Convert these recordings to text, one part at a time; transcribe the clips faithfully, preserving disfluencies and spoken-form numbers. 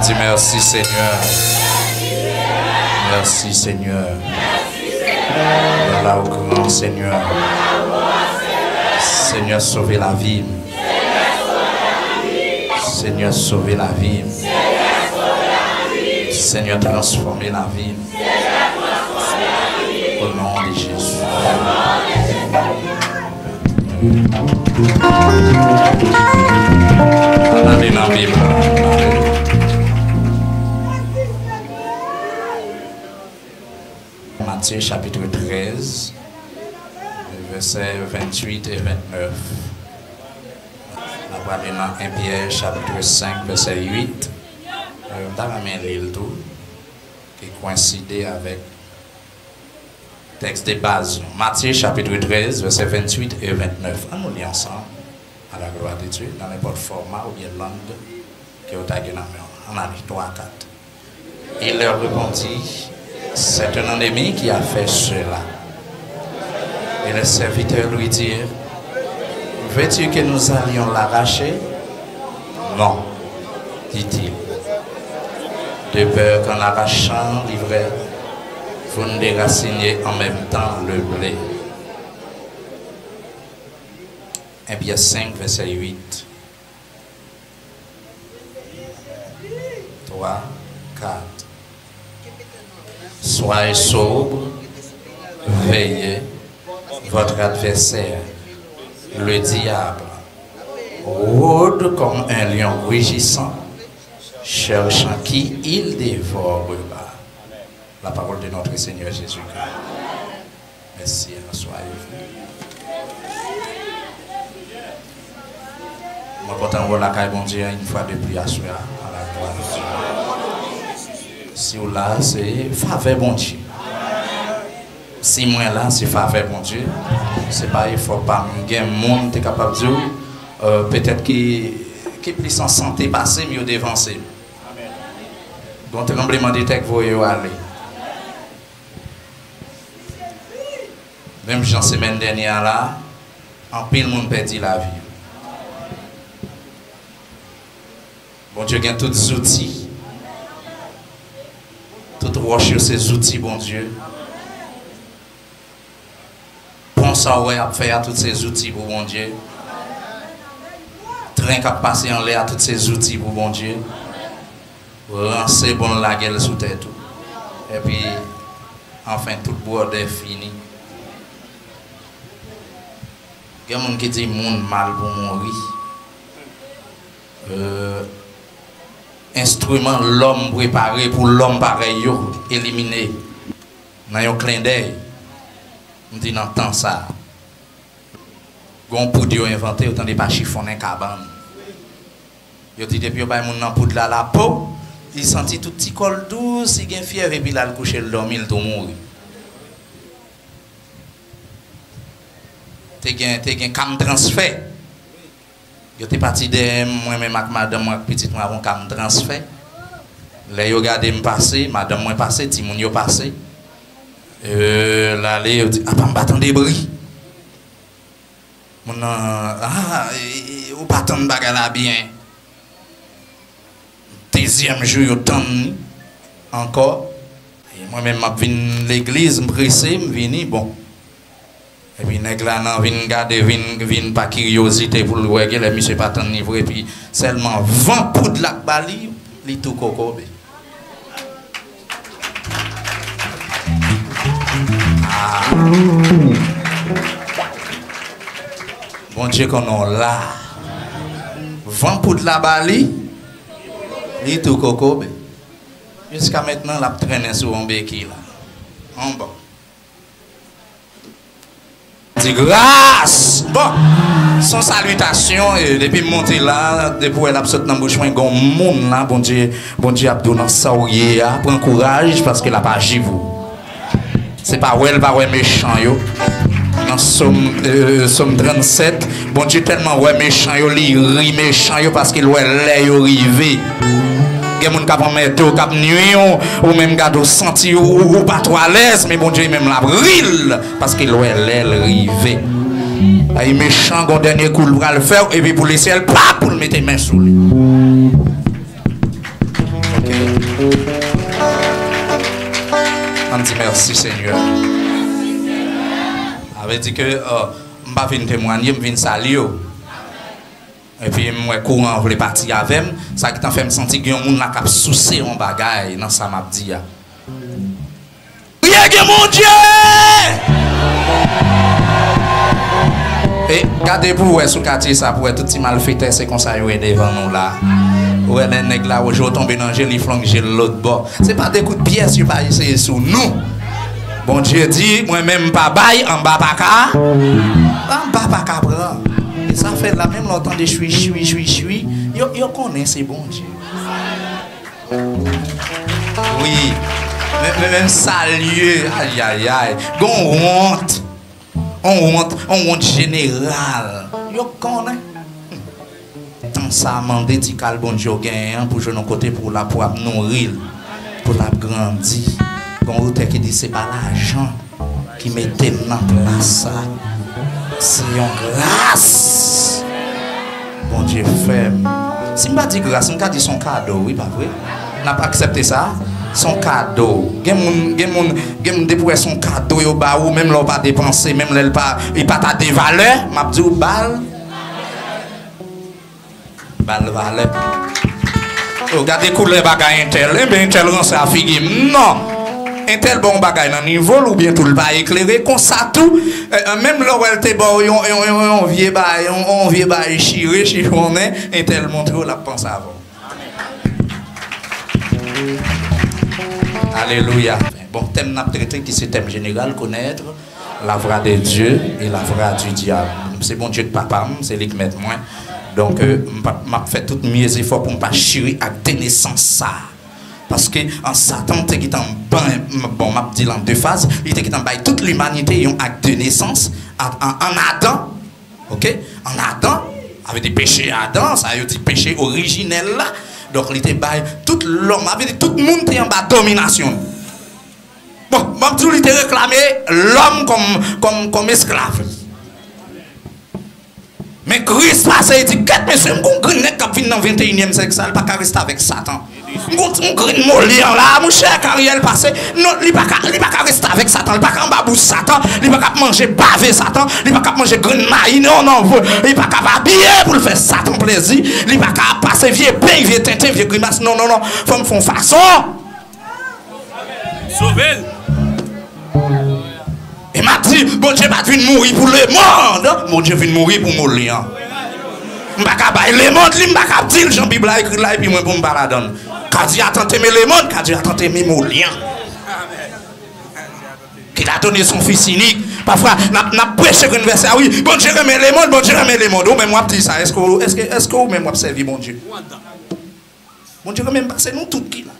Di mèsi, Senyè. Mèsi, Senyè. Voilà au grand Seigneur. Seigneur, sauve la vie. Seigneur, sauve la vie. Seigneur, transforme la vie. Au nom de Jésus. Ann ale nan Bib la. Matye chapit trèz, vèsè venntuit e vennèf. N a prale nan en Pyè chapit senk, vèsè uit. Euh, m ta renmen li l tou, ki kwenside avèk tèks de baz nou. Matye chapit trèz, vèsè venntuit e vennèf. Ann nou li ansanm. À la gloire de Dieu, nan nenpòt fòma oubyen lang ke w ta gen nan men w. Ann ale, twa, kat. Il leur répondit, c'est un ennemi qui a fait cela. Et les serviteurs lui dirent, veux-tu que nous allions l'arracher? Non, dit-il, de peur qu'en l'arrachant l'ivraie, vous ne déraciniez en même temps le blé. En Pyè senk, vèsè uit. Twa, kat. Soyez sobre, veillez, votre adversaire, le diable, rôde comme un lion rugissant, cherchant qui il dévorera. La parole de notre Seigneur Jésus-Christ. Mèsi, aswayez-vous. Mwen kontan wè w lakay Bondye yon fwa de plis aswè a, à la gloire de Dieu. Si w la, se favè Bondye. Si mwen la, se favè Bondye. Se pa efò pa m. Gen moun te kapab di w, euh, petèt ki, ki plis an sante pase m, yo devanse m. Gen yon tranblemanntè k voye yo ale. Menm jan semèn dènye a la, anpil moun pèdi lavi yo. Bondye gen tout zouti. Tout wòch yo se zouti Bondye. Pon sa w wè y ap fè a, tout se zouti pou Bondye. Tren k ap pase anlè a, tout se zouti pou Bondye. Ranse bon, l lage l sou tèt ou. Epi, anfen, tout bwòdè fini. Gen moun ki di moun mal pou mouri. Euh, enstriman lòm prepare pou lòm parèy yo elimine nan yon klendèy. M di nan tan sa a, gen yon poud yo envante, yo tande pa chifonnen kabann. Yo di depi yo bay moun nan poud la lapo, li santi tout ti kò l dous, li gen fyèv, epi l al kouche, l dòmi, l tou mouri. Te gen, te gen kam transfè. Yo te pati dèyè m, mwen menm ak madanm mwen ak pitit mwen avè yon kam transfè. Lè yo gade m pase, madanm mwen pase, timoun yo pase. Euh, l ale, yo di, apa m pa tande bri? Moun nan, ah, e, e, ou pa tann bagay la byen. Dezyèm jou, yo tann li ankò. E mwen menm, m ap vin legliz, m prese, m vini, bon. Epi nèg la nan vin gade, vin, vin pa kiryozite pou l wè, genlè misye pa tann li vre, epi sèlman van poud la k ba li, li tou kokobe. Ah. Bondye konnen w la. Van poud la ba li, li tou kokobe. Jiska mentnan, l ap trennen sou yon beki la. Anba. Di gras! Bon, se yon salitasyon, e depi m monte la, depi w wè l ap sot nan bouch mwen, gen yon moun la, Bondye, Bondye ap di w nan sa w ye a, pran kouraj, paske l ap aji pou ou. Se pa wè l pa wè mechan yo. Nan Sòm, euh, Sòm trannsèt, Bondye tèlman wè mechan yo, li ri mechan yo paske l wè lè yo rive. Gen moun k ap anmède w, k ap nui w, ou menm gade w santi w, ou, ou pa twò alèz, men Bondye menm l ap ri l paske l wè lè l rive. Ay mechan, gon dènye kou l pral fè w, epi pou Lesyèl pa pou l mete men sou li. Mèsi, Senyè. Sa vle di ke, euh, m pa vin temwanye, m vin salye w. Epi m wè kouran an vle pati avè m. Sa gentan fè m santi gen yon moun la k ap souse yon bagay nan sa m ap di a. Priye gen Bondye! E gade pou w wè sou katye sa, pou w wè tout ti malfetè, se konsa yo ye devan nou la. Ou wè lè nèg la, ou je w tonbe nan je l, li flonk je l lòt bò. Se pa de kout pyès yo pa eseye sou nou. Bondye di, mwen menm m pa bay, anba pa ka, anba pa ka pran. E sa fè la, menm lè w tande chwi, chwi, chwi, chwi, yo, yo konnen se Bondye. Wi. Men, men, men salye, ayayay. Gon wont. On wont, on wont jeneral. Yo konnen. Tan sa mande ti kal Bondye w genyen an pou jwenn yon kote pou l ap, pou ap nouri l, pou l ap grandi. Gon otè ki di se pa lajan ki mete m nan plas sa. Se yon gras Bondye fè m. Si m pa di gras, m ka di se yon kado, wi, pa vre? N ap aksepte sa? Se yon kado. Gen moun, gen moun, gen moun depi w wè se yon kado yo ba ou, menm lè w pa depanse, menm lè l pa, li pa ta de valè, m ap di w ba l. Ba l valè. Oh, gade koulè bagay entèl. Enben, entèl ranse a figi m. Non! Entèl ba w bagay nan nivo l, oubyen tou l pa eklere. Konsa tou, eh, eh, menm lè w wè l te ba w yon, yon, yon, yon vye bagay, yon, yon vye bagay chire, chifonnen, entèl montre w l ap panse avè w. Alelouya. Bon, tèm n ap trete ki se tèm jeneral, connaître la voix de Dieu et la voix du diable. Se Bondye k papa m, se li k mèt mwen. Donk, euh, m p ap, m ap fè tout mye zefò pou m pa chire ak de nesans sa. Paske an Satan te gentan ban, bon, m ap di l an de faz, li te gentan bay tout limanite yon ak de nesans, an, an, an Adan, oke? An Adan, sa vle di peche Adan, sa yo di peche orijinèl la. Donk, li te bay tout lòm, sa vle di tout moun te anba dominasyon l. Bon, m ap di w, li te reklame lòm kòm, kòm, kòm esklav. Men Kris pase, li di, "Kèt, mesye, m gon grenn nèg k ap vin nan venteyinyèm syèk sa, li pa ka reste avèk Satan. M gon, m grenn moli an la, monchè, Karièl pase, non, li pa ka, li pa ka reste avèk Satan, li pa ka anba bouch Satan, li pa ka ap manje bave Satan, li pa ka ap manje grenn mayi, non, non, li pa ka ap abiye pou l fè Satan plezi, li pa ka ap pase vye peny, vye tenten, vye grimas, non, non, non, fò m fè yon fason." Sove l. E m ap di, Bondye pa t vin mouri pou lemonn. Bondye vin mouri pou moli an. M pa ka bay lemonn li, m pa ka di l jan Bib la ekri la, epi mwen pou m pa ladan l. Ka di, "Atan teme lemonn," ka di, "Atan teme moli an." Ki la done son fis inik. Pafwa, n ap, n ap preche grenn vèsè a, wi, Bondye renmen lemonn, Bondye renmen lemonn. Ou menm w ap di sa, èske, èske, èske ou menm w ap sèvi Bondye? Bondye renmen m pase nou tout ki la.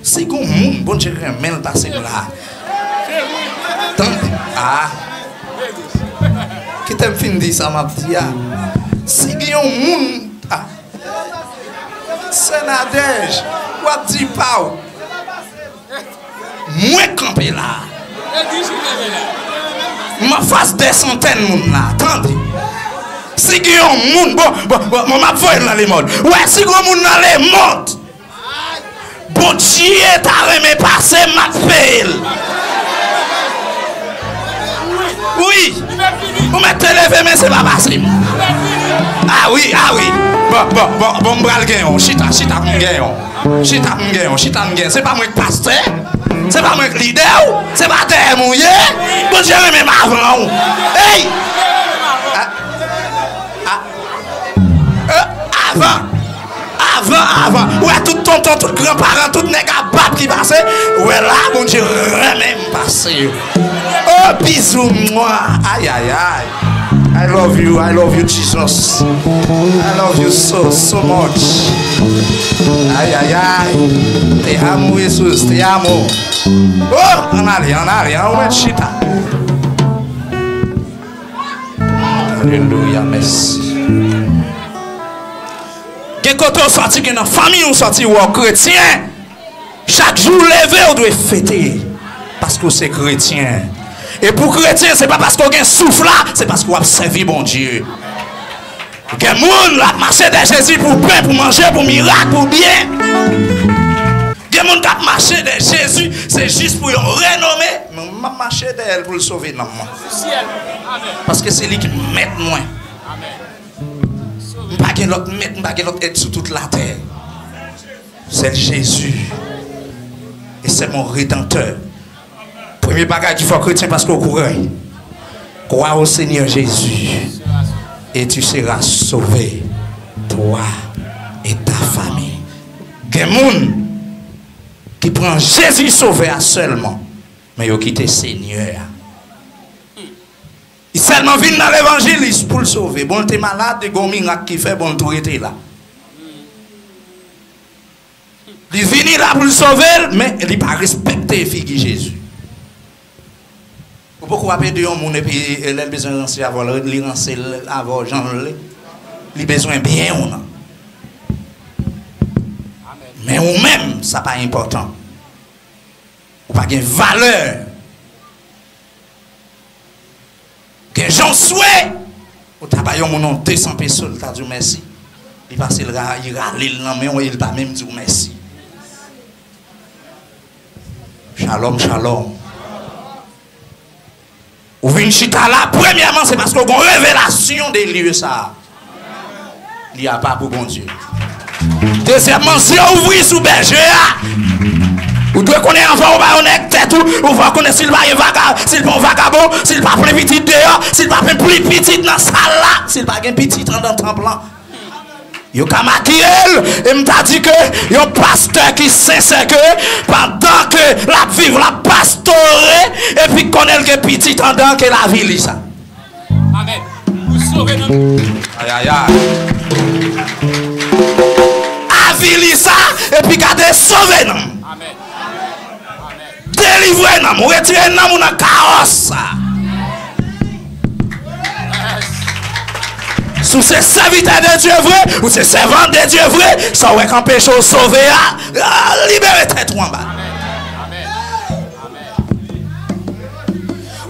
Si gon moun Bondye renmen l pase m la, tande, a, kite m fin di sa m ap di a. Si gen yon moun, a, Sè Nadège, w ap di pa w. Mwen kanpe la. M anfas dè santèn moun la. Tande. Si gen yon moun, bon, bon, bon, bon, m ap voye l nan lemond. Wè, si gen yon moun nan lemond, Bondye ta renmen pase, m ap peye l. Wi. Ou mèt te leve, men se pa pase m. A wi, a wi. Bon, bon, bon, bon, m pral gen yon. Chita, chita, m gen yon. Chita m gen yon, chita m gen. Se pa mwen k pastè. Se pa mwen k lidè w. Se pa dèyè m ou ye. Bondye renmen m avan w. Ey! A, a, e, avan. Avan, avan. Ou wè tout tonton, tout granparan, tout nèg a bab ki pase. Ou wè la, Bondye renmen m pase yo. Oh, bizou, mwa. Ay, ay, ay. I love you, I love you, Jesus. I love you so, so much. Ay, ay, ay. Te amo, Jesus, te amo. Oh, ann ale, ann ale, ann mèt chita. Alelouya, mèsi. Gen kote w sòti, gen nan fanmi w sòti, w kretyen. Chak jou w leve, w dwe fete. Paske w se kretyen. E pou kretyen, se pa paske w gen souf la, se paske w ap sèvi Bondye. Gen moun l ap mache dèyè Jezi pou pen, pou manje, pou mirak, pou byen. Gen moun k ap mache dèyè Jezi, se jis pou yon renome. Men m ap mache dèyè l pou l sove nanm mwen. Paske se li ki mèt mwen. M pa gen lòt mèt, m pa gen lòt èd sou tout latè. Sèl Jezi. Et c'est mon Rédempteur. Premye bagay ki fò kretyen, paske w kouri. Crois au Seigneur Jésus et tu seras sauvé, toi et ta famille. Gen moun ki pran Jezi Sovè a sèlman, men yo kite Senyè a. Li sèlman vin nan levanjil pou l sove. Bon, l te malad, e gon mirak ki fè, bon, l tou rete la. Li vini la pou l sove l, men li pa respekte figi Jezi. Ou poko ap ede yon moun epi, e, lè l bezwen ranse avè w, li ranse l avè w jan l vle. Li bezwen byen w nan. Men ou menm, sa pa enpòtan. Ou pa gen valè. Gen jan w swe, ou ta bay yon moun yon de san peso, li ta di w mèsi. Li pase l ra-, li rale l nan men w e li pa menm di w mèsi. Shalom, shalom. Ou vin chita la, premyèman, se paske w gen yon revelasyon de lye sa a. Li apa pou Bondye. Dezyèmman, zye w ouvri sou bèje a. Ou dwe konnen anvan w ba yon nèg tèt ou, ou fò konnen si l pa yon vaga-, si l pa yon vagabon, si l pa plen pitit deyò, si l pa plen pli pitit nan sal la, si l pa gen pitit anndan tanp lan. Yo ka makiye l, e m ta di ke yon pastè ki sensè ke pandan ke l ap viv, l ap pastore, epi konnen l gen pitit anndan ke l avili sa. Amèn. Pou sove nanm. Ay, ay, ay. Avili sa, epi gade sove nanm. Amèn. Delivre nanm ou, retire nanm ou nan kawòs sa. Si w se sèvitè de Dye vre, ou se sèvant de Dye vre, sa w wè k anpeche w sove a, a, libere tèt ou anba.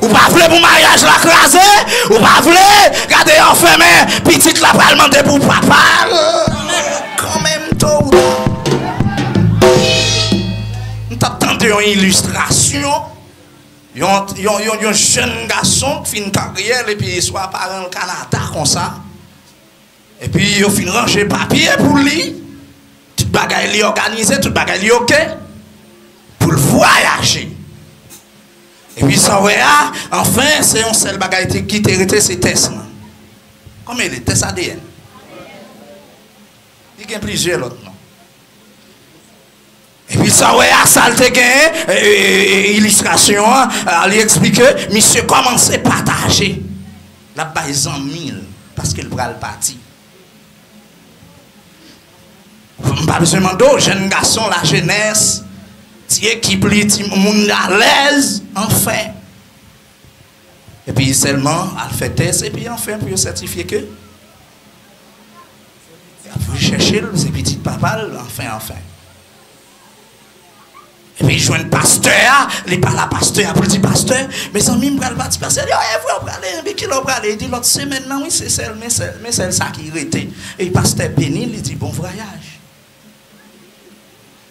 Ou pa vle pou maryaj la kraze, ou pa vle, gade anfen, men pitit la pral mande pou papa l. Kanmenm, to ou ta. M t ap tande yon ilistrasyon, yon, yon, yon, yon jèn gason k fin karyè l epi swa paran l Kanada konsa. Epi yo fin ranje papye pou li, tout bagay li òganize, tout bagay li oke, pou l vwayaje. Epi sa w wè a, anfen, se yon sèl bagay te, ki te rete, se tès lan. Kòman e rele? Tès A D N. Li gen plizyè lòt non. Epi sa w wè a, sa l te genyen, e, e, e, ilistrasyon an, a, li eksplike, misye kòmanse pataje. L ap bay zanmi l, paske l pral pati. M pa bezwen mande w, jèn gason, lajenès, ti ekip li, ti moun alèz, anfen. Epi sèlman, al fè tès, epi anfen, pou yo sètifye ke y ap voye chèche l, se pitit papa l, anfen, anfen. Epi l jwenn pastè a, li pale a pastè a pou l di, pastè, mezanmi, m pral pati. Pastè di, o, e vre w prale, men kilè w prale? Li di, lòt semèn nan, wi, se sèl, men sèl, men sèl sa ki rete. E pastè beni l, li di, bon vwayaj.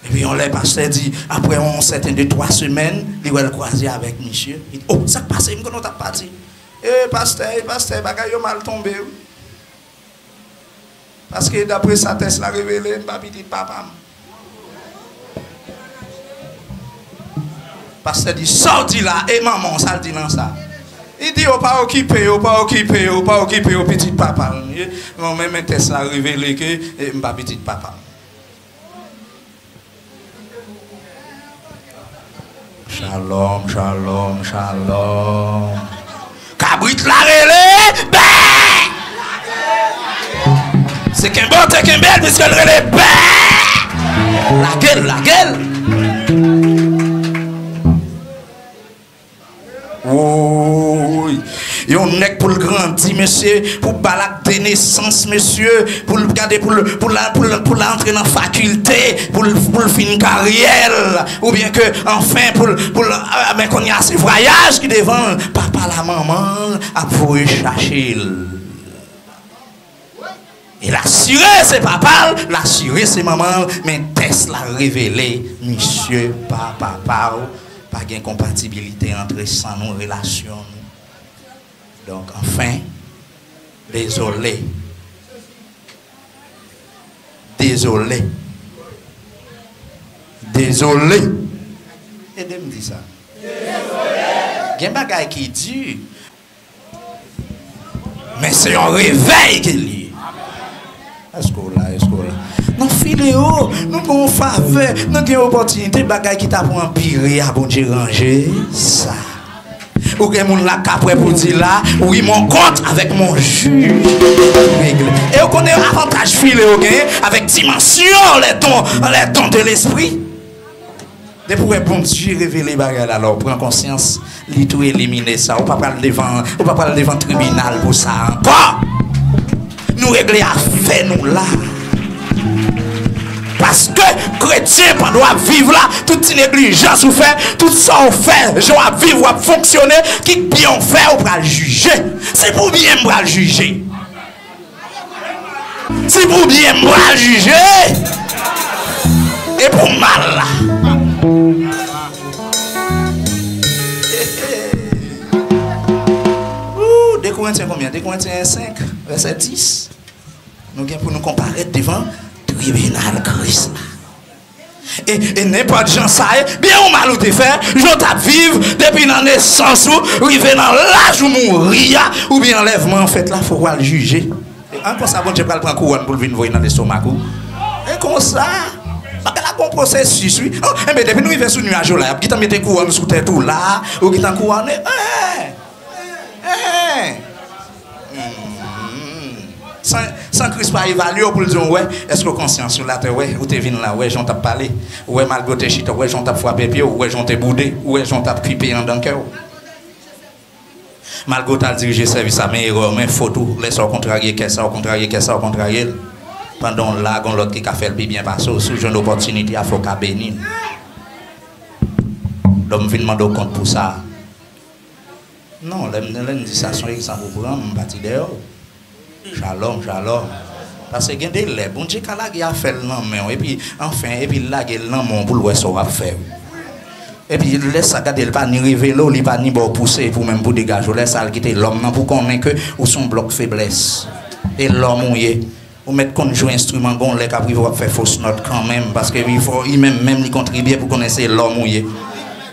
Epi yon lè pastè di, apre yon sèten de twa semèn, li wè l kwaze avèk misye. Li di, o, sa k pase? M konnen w t ap pati. E pastè, e pastè, bagay yo mal tonbe, wi. Paske dapre sa tès la revele, m pa pitit papa m. Pastè di, sa w di la, e manman w, sa l di nan sa? Li di, o pa okipe yo, pa okipe yo, pa okipe yo, pitit papa m ye. Non, men, men tès la revele ke, e, m pa pitit papa m. Shalom, shalom, shalom. Kabrit la rele, bè! Se kenbe w te kenbe l, piske l rele, bè! Lage l, lage l. Woy! Yon nèg pou l grandi, mesye, pou ba l ak de nesans, mesye, pou l gade, pou l, pou l, pou l, pou l antre nan fakilte, pou l, pou l fin karyè l, oubyen ke, anfen, pou l, pou l, a, men kounye a se vwayaj ki devan l, papa l a manman l ap voye chache l. E l asire se papa l, l asire se manman l, men tès la revele misye pa papa w, pa gen konpatibilite ant san nou, relasyon nou. Donk, anfen, dezole. Dezole. Dezole. Ede m di sa. Gen bagay ki di, men se yon revèy ke l ye. Èske w la? Èske w la? Nan fileo, nou gen yon favè, nou gen opòtinite, bagay ki ta pou anpire a, Bondye ranje sa. Ou gen moun la k ap wè pou di la, wi, mon compte avec mon juge est réglé. E ou konnen avantaj fileo genyen avèk dimansyon les dons, les dons de l'esprit? Depi w wè Bondye revele bagay la, lè w pran konsyans, li tou elimine sa. Ou pa pral devan, ou pa pral devan tribinal pou sa ankò. Nou regle afè nou la. Paske kretyen, pandan w ap viv la, tout ti neglijans ou fè, tout sa w fè, jan w ap viv, w ap fonksyone, kit byen w fè, ou pral jije. Se pou byen m pral jije. Se pou byen m pral jije, e pou mal la. Ooh, de Korentyen konbyen? De Korentyen senk, vèsè dis. Nou gen pou nou konparèt devan tribinal Kris la. E, e nenpòt jan sa ye, byen ou mal ou te fè, jan w t ap viv depi nan nesans ou, rive nan laj ou mouri a, oubyen anlèvman an fèt la, fòk w al jije. E an konsa, Bondye pral pran kouwòn pou l vin voye nan lestomak ou. E konsa, bagay la gon pwosesis, wi. Oh, enben, depi nou rive sou nyaj ou la, y ap gentan mete kouwòn sou tèt ou la, ou gentan kouwone. Enhen! Enhen! Hmm. San, san Kris pa evalye w pou l di w, wè, èske konsyans ou la te wè, ou te vin la, wè jan w t ap pale, ou wè malgre w te chita, ou wè jan w t ap frape pye w, ou wè jan w te boude, ou wè jan w t ap kwipe anndan kè w. Malgre w t al dirije sèvis la, men erè w, men fot ou, lè sa w kontrarye kè sa, w kontrarye kè sa, w kontrarye l. Pandan w la, gon lòt ki ka fè l pi byen pase w, si w jwenn opòtinite a, fò w ka beni l. Donk, m vin mande w kont pou sa. Non, lè m, lè m di sa, se yon egzanp ou pran, m pati dèyè w. Shalom, shalom. Paske gen de lè, Bondye ka lage afè l nan men w, epi, anfen, epi l lage l nan men w pou l wè sa w ap fè. Epi, lè sa, gade, li pa ni revele w, li pa ni ba w pouse, epi ou menm pou degaje w. Lè sa, l kite lòm nan pou konnen ke ou se yon blòk feblès. E lòm ou ye. Ou mèt konn jwe enstriman, gon lè k ap rive w ap fè fos nòt kanmenm, paske li fò, li menm, menm li kontribye pou konnen se lòm ou ye.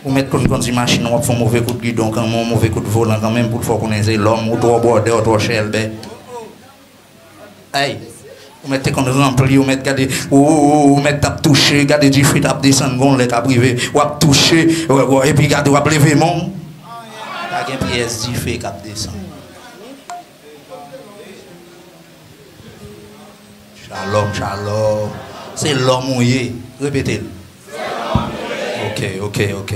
Ou mèt konn kondui machin, w ap fè yon move kout gidon kanmenm, yon move kout volan kanmenm, pou l fè w konnen se lòm, ou twò bwòdè, ou twò chèlbè. Ay! Ou mèt te konn ranpli, ou mèt gade, ou, ou, ou, ou mèt t ap touche, gade dife t ap desann, gon lè k ap rive, w ap touche, w, w, epi gade, w ap leve men w. Pa gen pyès dife k ap desann. Shalom, shalom. Se lòm ou ye. Repete l. Ok, ok, ok.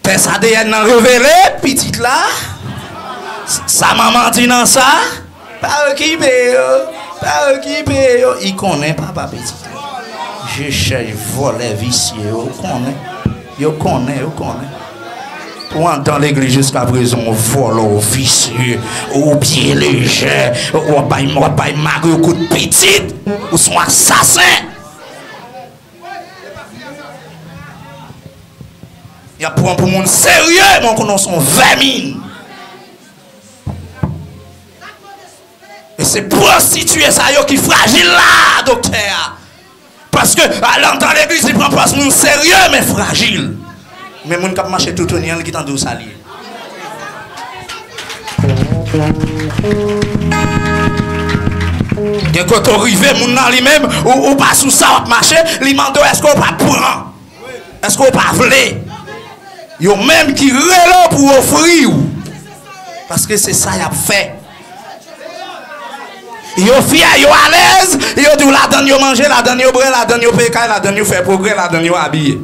Tès A D N nan revele pitit la. Sa manman di nan sa. Pa okipe yo. Pa okipe yo. I konnen papa pitit la. Je chèch vòlè visye yo. Konnen. Yo konnen, yo konnen. Ou anndan legliz jiskaprezan, ou vòlò, ou visye, ou pye lejè, w ap bay, w ap bay mari w kout pitit, ou se yon asasen. Y ap pran w pou moun serye, men w konnen w se yon vèmin. E se pwostitiye sa yo ki frajil la, doktè a. Paske al anndan legliz, li pran pòz moun serye, men frajil. Men moun k ap mache toutouni an, li gentan di w sa l ye. Gen kote w rive, moun nan li menm, ou, ou pa sou sa w ap mache, li mande w èske w pa pran. Èske w pa vle? Yo menm ki rele w pou ofri w. Paske se sa y ap fè. Yo fyè, yo alèz, yo di w ladann yo manje, ladann yo bwè, ladann yo peye kay, ladann yo fè pwogrè, ladann yo abiye.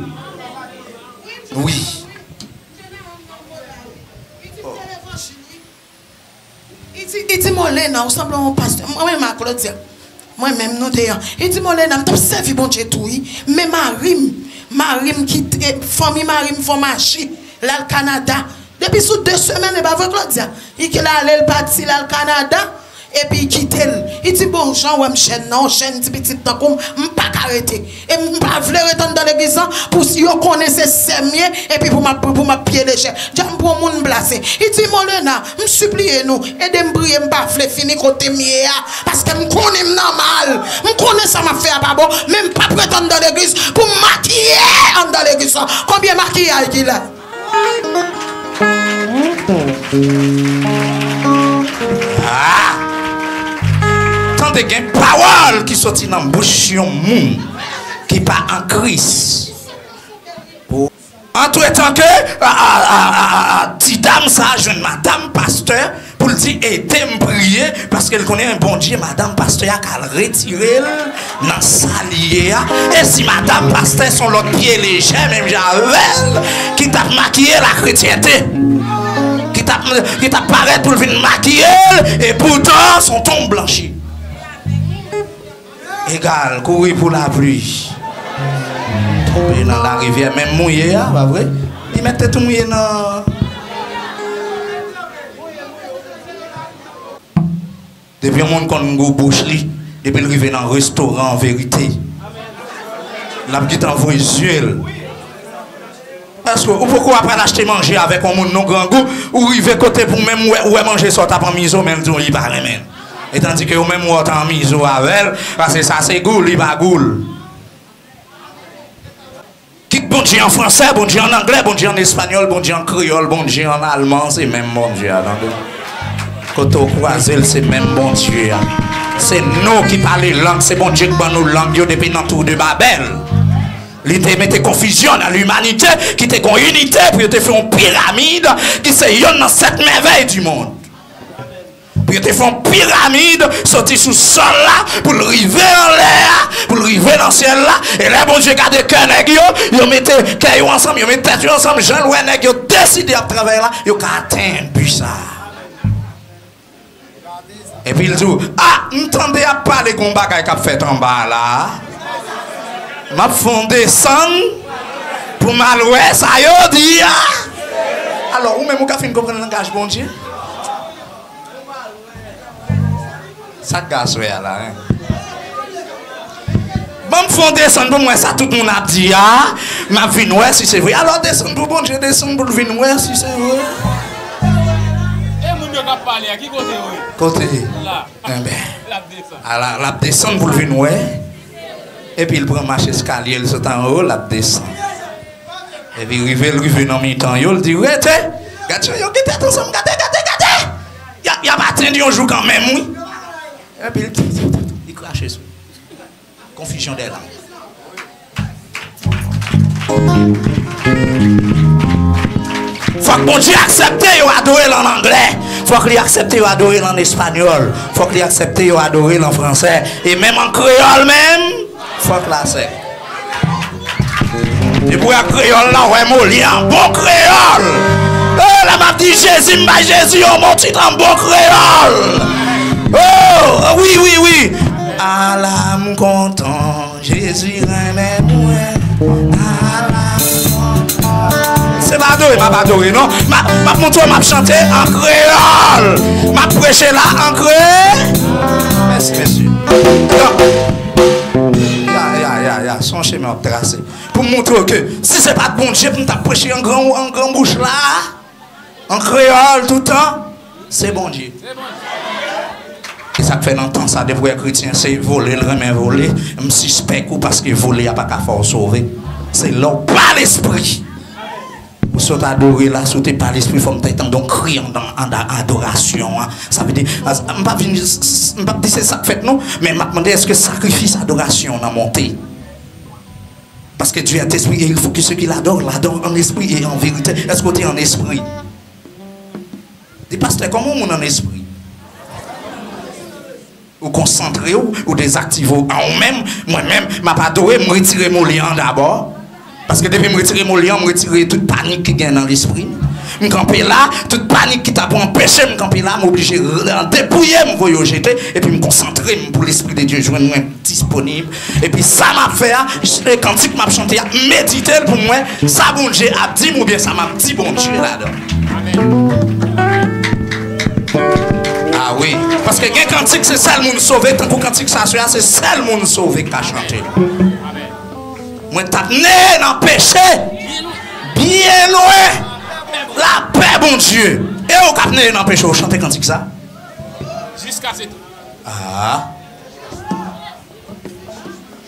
Wi. Li di, li di, Molena, ou sanble yon pastè. Mwen menm ak Claudia, mwen menm, nou te an. Li di, Molena, m t ap sèvi Bondye tou, wi. Men mari m, mari m kite, fanmi mari m fè machi, l al Kanada. Depi sou de semèn, e pa vre, Claudia? Li kite l ale, l pati, l al Kanada. Epi li kite l. Li di, "Bon, jan w wè m jèn nan, yon jèn ti pitit tankou m, m pa ka rete. E m pa vle rete anndan legliz lan pou yo konnen se sè m ye, epi pou m ap, pou m ap pye lejè. Dja m pran moun blase." Li di, "Molena, m sipliye nou, ede m priye, m pa vle fini kote m ye a, paske m konnen m nan mal. M konnen sa m ap fè a pa bon, men m p ap rete anndan legliz pou m makiye anndan legliz lan." Konbyen makiyaj ki la? Ah! Tande, gen pawòl ki soti nan bouch yon moun ki pa an Kris. Antretan ke, a, a, a, a, a, a, ti dam sa a jwenn madanm pastè pou l di, "Ede m priye," paske l konnen Bondye, madanm pastè a ka al retire l nan sa li ye a. E si madanm pastè se yon lòt pye lejè, menm jan avè l, ki t ap makiye lakretyente, ki t ap, ki t ap parèt pou l vin makiye l, e poutan se yon tonm blanchi. Egal, kouri pou lapli. Tonbe nan larivyè, menm mouye a, pa vre? Li mèt te tou mouye nan. Depi yon moun konn gou bouch li, depi l rive nan restoran an verite, l ap gentan voye zye l. Èske ou poko ap al achte manje avèk yon moun nou grangou, ou rive kote pou menm ou wè, ou wè manje sa w t ap anmize w, men l di w li pa renmen l. E tandike ou menm ou wè w t anmize w avè l, paske sa se gou l, li pa gou l. Kit Bondye an fransè, Bondye an anglè, Bondye an espanyòl, Bondye an kreyòl, Bondye an alman, se menm Bondye a, tande. Kote w kwaze l, se menm Bondye a. Se nou ki pale lang, se Bondye k ban nou lang yo depi nan Tou de Babèl. Li te mete konfizyon nan limanite, ki te gon inite pou yo te fè yon piramid ki se yonn nan sèt mèvèy di mond. Pou yo te fè yon piramid soti sou sòl la, pou l rive anlè a, pou l rive nan syèl la. E lè Bondye gade kè nèg yo, yo mete kè yo ansanm, yo mete tèt yo ansanm, jan l wè nèg yo deside ap travay la, yo ka atenn bi sa a. Epi l di w, "A, m tande y ap pale gon bagay k ap fèt anba la a. M ap fè yon desann pou m al wè sa yo di a." Alò, ou menm ou ka fin konprann langaj Bondye? Sa k gen aswè a la, en? Ban m fè yon desann pou m wè sa tout moun ap di a. M ap vin wè si se vre. Alò, desann pou Bondye, desann pou l vin wè si se vre. E moun yo k ap pale a, ki kote yo ye? Kote? La. Enben. L ap desann. Ala, l ap desann pou l vin wè. Epi l pran mach eskalye, l sot anwo, l ap desann. Epi rive, l rive nan mitan yo, l di, "Rete! Gad jan yo gen tèt ansanm, gade, gade, gade! Y ap, y ap atenn yon jou kanmenm, wi." Epi l, li krache sou. Konfizyon dè lang. Fòk Bondye aksepte yo adore l an anglè. Fòk li aksepte yo adore l an espanyòl. Fòk li aksepte yo adore l an fransè. E menm an kreyòl menm, fòk la sèk. Depi w wè kreyòl la, w wè mo li an bon kreyòl. E, lè m ap di Jezi, m bay Jezi yon bon tit an bon kreyòl. O, wi, wi, wi. Ala m kontan. Jezi renmen mwen. Se pa adore m ap adore, non. M ap, m ap montre w, m ap chante an kreyòl. M ap preche la an kre-, mèsi, mesye. Ya, ya, ya, ya, se yon chemen w ap trase. Pou m montre w ke si se pa t Bondye pou m t ap preche an gran, an gran bouch la, an kreyòl toutan, se Bondye. E sa k fè nan tan sa, depi w wè kretyen se vole l renmen vole, m sispèk ou, paske vole a pa ka fè w sove. Se lè w pa lespri. Ou sot adore la, si w te pa lespri, fò m te tande yon kri anndan, anndan adorasyon an. Sa vle di, m p ap vin, m p ap di se sa k fèt non, men m ap mande èske sakrifis adorasyon an monte? Parce que Dieu est esprit et il faut que ceux qui l'adorent l'adorent en esprit et en vérité. Èske w te an espri? Di, "Pastè, kòman yon moun an espri?" Ou konsantre w, ou dezaktive w an ou menm. Mwen menm, m ap adore, m retire mo li an dabò. Paske depi m retire mo li an, m retire tout panik ki gen nan lespri m. M kanpe la, tout panik ki ta pou anpeche m kanpe la, m oblije re-, depouye m, voye yo jete, epi m konsantre m pou Lespri de Dye jwenn mwen disponib. Epi sa m ap fè a, e kantik m ap chante a, medite l pou m wè sa Bondye ap di m oubyen sa m ap di Bondye ladan. Amèn. Ah wi, paske gen kantik se sèl moun sove, tankou kantik sa swe a, se sèl moun sove k ka chante l. Mwen t ap neye nan peche, byen lwen lapè Bondye. E ou k ap neye nan peche, ou chante kantik sa? Jiska se tou. Ah.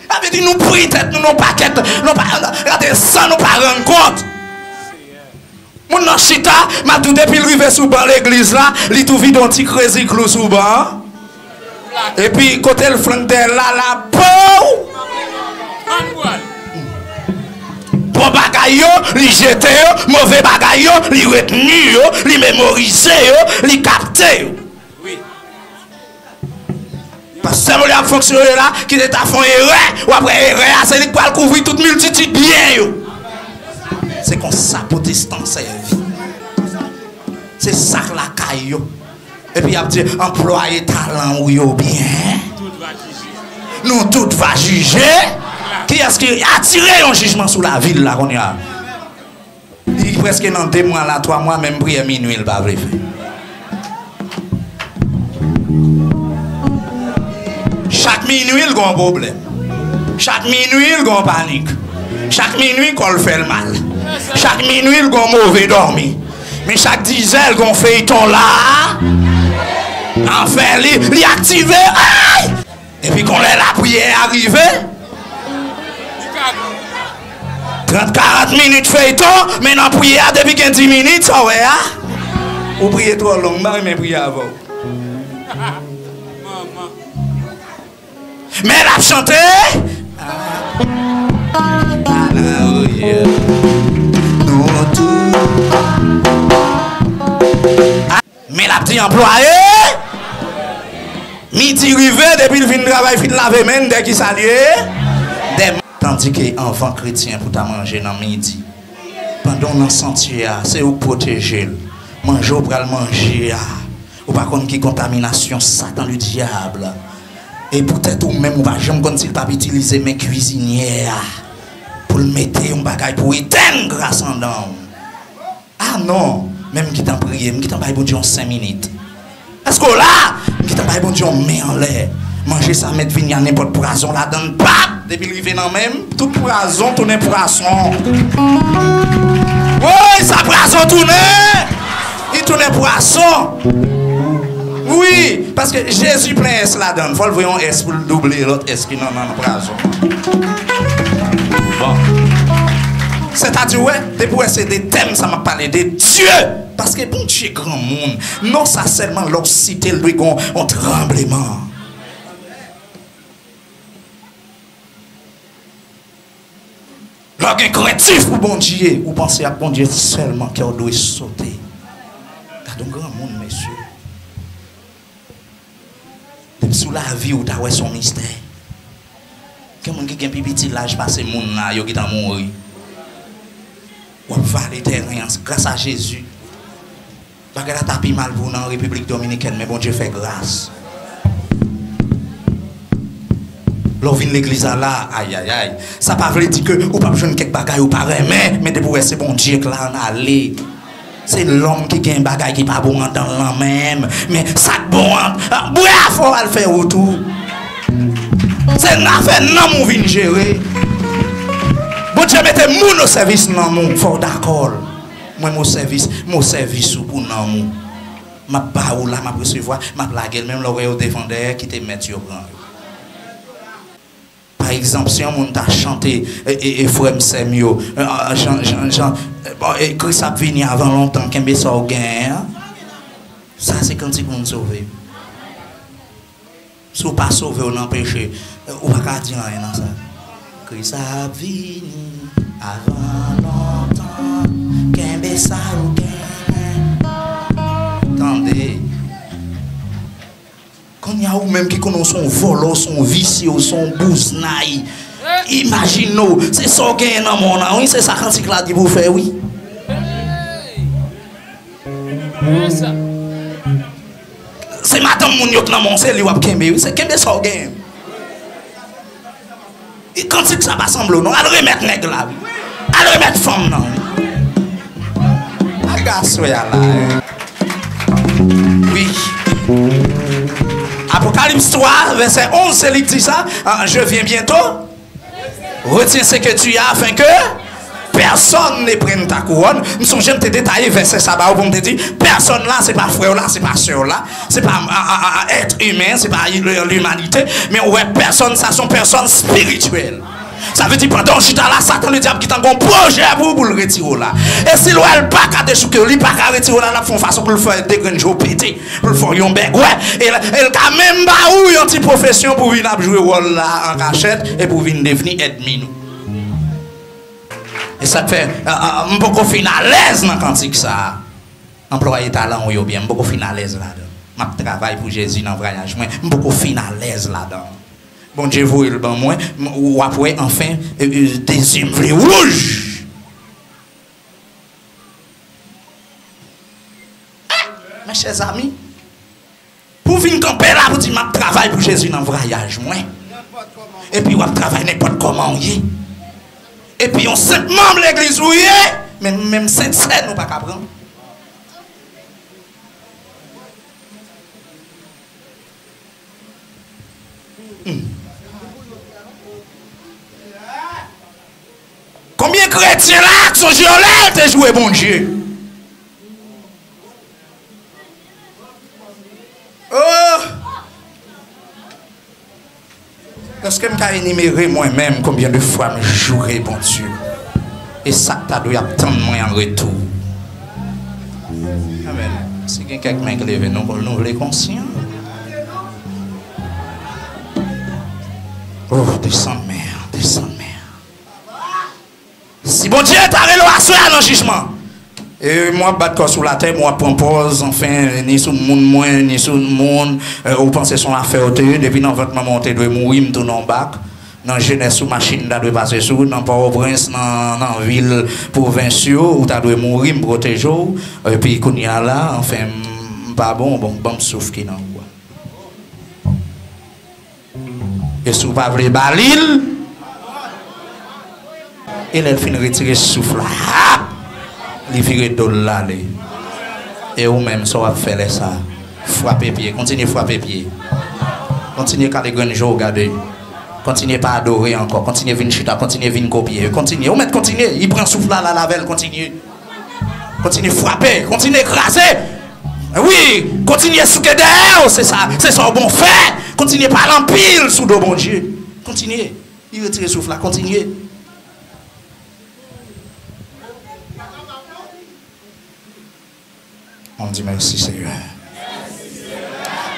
Sa vle di nou pri tèt nou, nou pakèt, nou pa, gade san nou pa rann kont. Moun nan chita, m ap di w, depi l rive sou ban legliz la, li tou vide yon ti krezi klou sou ban an. Epi kote l flank dèyè l la, la, pow! Bon bagay yo, li jete yo, move bagay yo, li retni yo, li memorize yo, li kapte yo. Pastè Moli ap fonksyone la, ki te ta fè yon erè, w ap wè erè a, se li k pral kouvri tout miltitid byen yo. Se konsa pwotestan sèvi. Se sa k lakay yo. Epi y ap di, anplwaye talan ou yo byen. Nou tout va jije. Kiyès ki atire yon jijman sou lavil la kounye a? Li prèske nan de mwa la, twa mwa, menm priyè minui l pa vle fè. Chak minui l gon pwoblèm. Chak minui l gon panik. Chak minui kò l fè l mal. Chak minui l gon move dòmi. Men chak dizè l gon feyton la. Anfen, li, li aktive. Ay! Epi kon lè lapriyè a rive, trant karant minit feyton, men nan priyè a, depi gen dis minit, sa w wè a, ou priye twò long, m pa renmen priye avè w. Men l ap chante. Nou tou. Men l ap di anplwaye. Midi rive, depi l fin travay, fin lave men l, dè kisa l ye? Dè. Tandike anvan kretyen pou ta manje nan midi, pandan w nan santye a, se ou k pwoteje l. Manje w pral manje a, ou pa konn ki kontaminasyon Satan ledyab. E poutèt ou menm, ou pa janm konn si l p ap itilize men kwizinyè a pou l mete yon bagay pou etèn gras anndan w. Ah non, men m gentan priye, m gentan bay Bondye yon senk minit. Èske w la? M gentan bay Bondye yon men anlè. Manje sa mèt vini a nenpòt pwazon ladan l, pap! Depi l rive nan men m, tout pwazon tounen pwason. Woy, sa pwazon tounen! Li tounen pwason. Wi, paske Jezi plen S ladan l. Fò l voye yon S pou l double lòt S ki nan, nan, nan pwazon. Bon. Sètadi, w wè, depi w wè se de tèm sa m ap pale de Dye. Paske Bondye granmoun. Non sa sèlman lè w site l dwe gon yon tranbleman. Lè w gen krentif pou Bondye, ou panse ak Bondye sèlman, kè w dwe sote. Gade yon granmoun, mesye. Depi sou lavi w, ou ta wè se yon mistè. Gen moun ki gen pi piti laj pase moun la, yo gentan mouri. W ap vale tèren an, gras a Jezi. Bagay la ta pi mal pou w nan Repiblik Dominikèn, men Bondye fè gras. Lè w vin legliz la la, ayayay. Sa pa vle di ke ou p ap jwenn kèk bagay ou pa renmen, men depi w wè se Bondye k la, ann ale. Se lòm ki gen bagay ki pa bon anndan l lan menm. Men sa k bon an, bwè a fò w al fè wout ou. Se nan afè nanm ou vin jere. Bondye mete moun o sèvis nanm ou, fò w dakò l. Mwen, m o sèvis, m o sèvis ou pou nanm ou. M ap ba ou la, m ap resevwa, m ap lage l, menm lè w wè yo devan dèyè, kite mèt yo pran yo. Pa egzanp, si yon moun ta chante, e, e, e, frè m, sè m yo, e, a, jan, jan, jan, e, bon, e, Kris ap vini avan lontan, kenbe sa w genyen an. Sa se kantik moun sove. Si w pa sove w nan peche, e, ou pa ka di anyen nan sa. Kris ap vini avan lontan, kenbe sa w genyen. Tande. Kounye a ou menm ki konnen w se yon vòlè, w se yon visye, w se yon bouznay. Imajine w, se sa w genyen nan men w nan, wi, se sa kantik la di pou w fè, wi. Se madanm moun yo k nan men w, se li w ap kenbe, wi, se kenbe sa w genyen. E kantik sa pa sanble w non. Al remèt nèg la, wi. Al remèt fanm nan, wi. Agaswe a la, wi. Wi. Apocalypse trois, verset onze, se li k di sa, ah, je viens bientôt. Retiens ce que tu as afin que personne ne prenne ta couronne. M sonje m te detaye vèsè sa ba ou pou m te di, pèsòn la, se pa frè w la, se pa sè w la, se pa, a, a, a, a, èt imen, se pa limanite, men ou wè pèsòn sa, se yon pèsòn espirityèl. Sa vle di pandan w chita la, Satan ledyab gentan gen yon pwojè pou ou, pou l retire w la. E si l wè l pa ka dechouke w, li pa ka retire w la, l ap fè yon fason pou l fè de grenn je w pete, pou l fè w yon bègwè. E l, e l ka menm ba ou yon ti pwofesyon pou w vin ap jwe wòl la an kachèt e pou w vin devni ènmi nou. E sa k fè, a, a, a, m poko fin alèz nan kantik sa a. Anplwaye talan w yo byen, m poko fin alèz ladan. M ap travay pou Jezi nan vwayaj mwen, m poko fin alèz ladan. Bondye voye l ban mwen, m, w ap wè anfen, e, e, de zye m vle wouj. Mes chers amis, pou w vin kanpe la pou di m ap travay pou Jezi nan vwayaj mwen. Epi w ap travay nenpòt kòman w ye. Epi yon senp manm legliz ou ye, men menm sent sèn ou pa ka pran. Hmm. Konbyen kretyen la k sonje yon lè l te joure Bondye? Oh! Èske m ka enimere mwen menm konbyen de fwa m joure Bondye? E sa k ta dwe ap tann mwen an retou? Amèn. Si gen kèk men k leve, nou, nou vle konsyan. Oh, desann men an, desann men an. Si Bondye ta rele w aswè a nan jijman, e mwen ap bat kò sou latè, mwen ap pran pòz, anfen, ni sou moun mwen, ni sou moun, e, ou panse se yon afè w te ye, depi nan vant manman w te dwe mouri, m tounen w bak. Nan Jenès ou machin ta dwe pase sou, nan Pòtoprens, nan, nan vil pwovens yo, ou ta dwe mouri, m pwoteje w. Epi kounye a la, anfen, m, m pa bon, bon, ban m souf ki nan ou a. E si w pa vle ba li l, e lè l fin retire souf la, hap, li vire do l l ale. E ou menm, sa w ap fè lè sa a? Frape pye, kontinye frape pye. Kontinye kale grenn je w gade. Kontinye pa adore ankò, kontinye vin chita, kontinye vin kopye. Kontinye, ou mèt kontinye, li pran souf la, l al avè l, kontinye. Kontinye frape, kontinye kraze. Wi, kontinye souke dèyè w, se sa, se sa w bon fè. Kontinye pale anpil sou do Bondye. Kontinye. Li retire souf la, kontinye. On dit merci, Seigneur.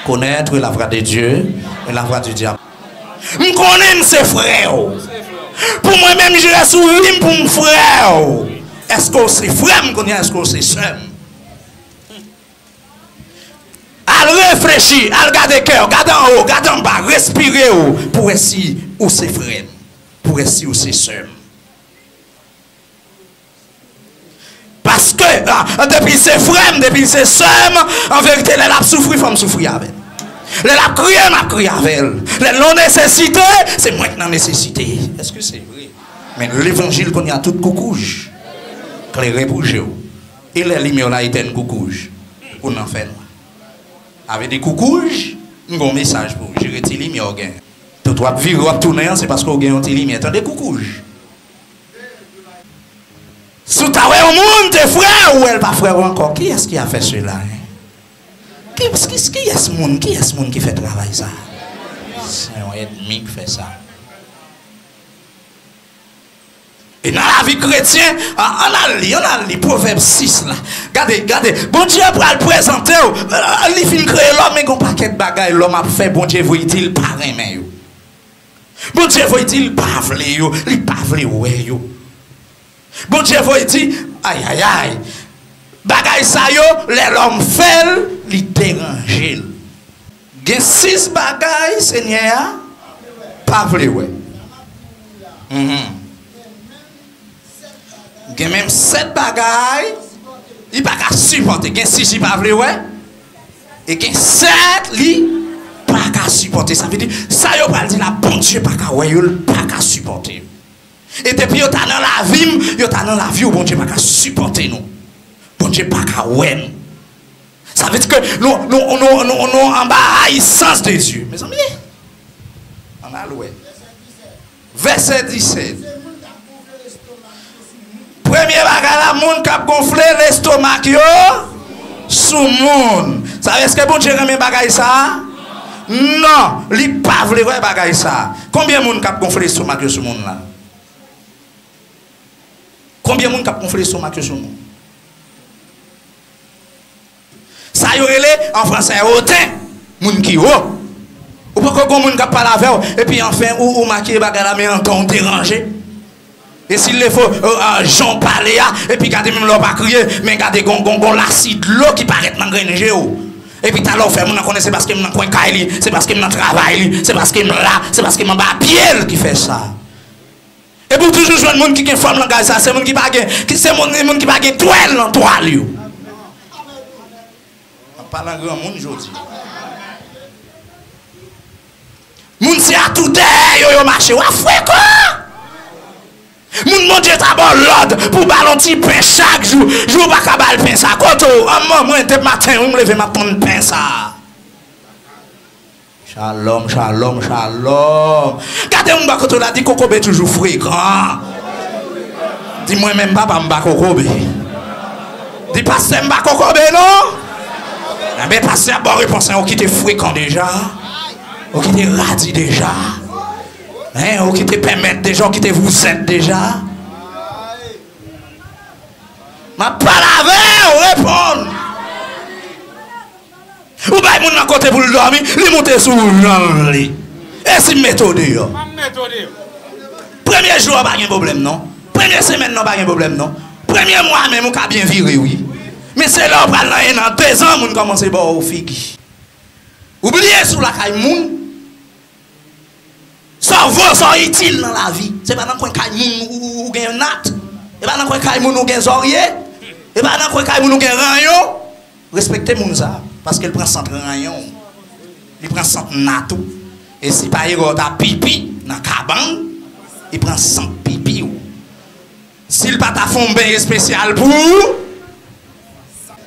Connaître la voix de Dieu et la voix du diable. M konnen m se frè w. Pou mwen menm, je reste ou dim pou m frè w. Èske w se frè m kounye a? Èske w se sè m? Al reflechi, al gade kè w, gade anwo, gade anba, respire w, pou wè si ou se frè m, pou wè si ou se sè m. Paske, a, depi l se frè m, depi l se sè m, an verite, lè l ap soufri, fò m soufri avè l. Lè l ap kriye, m ap kriye avè l. Lè l nan nesesite, se mwen k nan nesesite. Èske se vre? Men levanjil kounye a tout koukouj. Klere pou je w. E lè limyè w la etèn koukouj, ou nan fènwa. Sa vle di koukouj, m gen yon mesaj pou ou. Jere ti limyè w gen. Tout w ap vire, w ap tounen an, se paske w gen yon ti limyè. Tande koukouj. Si w ta wè yon moun te frè w, ou wè l pa frè w ankò. Kiyès ki a fè sela, en? Ki, ki, kiyès moun, kiyès moun ki fè travay sa? Se yon ènmi k fè sa. E nan lavi kretyen, a, ann al li, ann al li Pwovèb sis la. Gade, gade, Bondye pral prezante w. A, li fin kreye lòm, men gen yon pakèt bagay lòm ap fè, Bondye voye di l pa renmen yo. Bondye voye di l pa vle yo, li pa vle wè yo. Bondye voye di, ayayay, bagay sa yo, lè lòm fè l, li deranje l. Gen sis bagay Senyè a pa vle wè. Mhm. Gen menm sèt bagay li pa ka sipòte. Gen sis li pa vle wè. E gen sèt li pa ka sipòte. Sa vle di, sa yo pral di la, Bondye pa ka wè yo, l pa ka sipòte yo. E depi yo ta nan lavi m, yo ta nan lavi w, Bondye pa ka sipòte nou. Bondye pa ka wè nou. Sa vle di ke nou, nou, nou, nou, nou anba rayisans de Dye. Mezanmi, ann al wè. Vèsè disèt. Premye bagay la, moun k ap gonfle lestomak yo sou moun. Sa, èske Bondye renmen bagay sa a? Non, li pa vle wè bagay sa a. Konbyen moun k ap gonfle lestomak yo sou moun la? Konbyen moun k ap gonfle lestomak yo sou moun? Sa yo rele, an fransè, hautain, moun ki wo. Ou poko gon moun k ap pale avè w, epi anfen, ou, ou makiye bagay la, men antan w deranje. E si l le fo, euh, euh, jan w pale a, epi gade menm lè w pa kriye, men gade gon, gon, gon lasi dlo ki parèt nan grenn je w. Epi talè w fè moun nan konnen se paske m nan kwen kay li, se paske m nan travay li, se paske m la, se paske m anba pye l ki fè sa. Epi w toujou jwenn moun ki gen fòm langaj sa, se moun ki pa gen, ki, se moun, moun ki pa gen twèl nan twal yo. M ap pale an granmoun jodi. Moun se atou dèyè yo, yo mache. W ap frekan! Moun Bondye ta ba w lòd pou ba l yon ti pen chak jou. Jou w pa ka ba l pen sa. Kote w? An, mwen, mwen, depi maten, wi, m leve, m ap tann pen sa. Shalom, shalom, shalom. Gade moun bò kote w la, di kokobe toujou frekan. Di mwen menm papa m pa kokobe. Di pastè m pa kokobe non. Enben pastè ap ba w repons lan, ou kite frekan deja. Ou kite radi deja. Hein, ou kite pèmèt deja, ou kite vouzèt deja. M ap pale avè w, reponn. Ou bay moun nan kote pou l dòmi, li moute sou jan li. E si m mete w deyò? Premye jou a pa gen pwoblèm non. Premye semèn nan pa gen pwoblèm non. Premye mwa menm ou ka byen vire wi. Men se lè w pral nan en an, dezan moun kòmanse ba w figi. Ou bliye si w lakay moun. Sa w vo, sa w itil nan lavi. Se pa nan kwen kay moun ou, ou, ou gen nat. E pa nan kwen kay moun ou gen zòrye. E pa nan kwen kay moun ou gen ranyon. Respekte moun sa, paske l pran sant ranyon w. Li pran sant nat ou. E si pa erè w ta pipi nan kabann, li pran sant pipi w. Si l pa ta fè yon beny espesyal pou ou,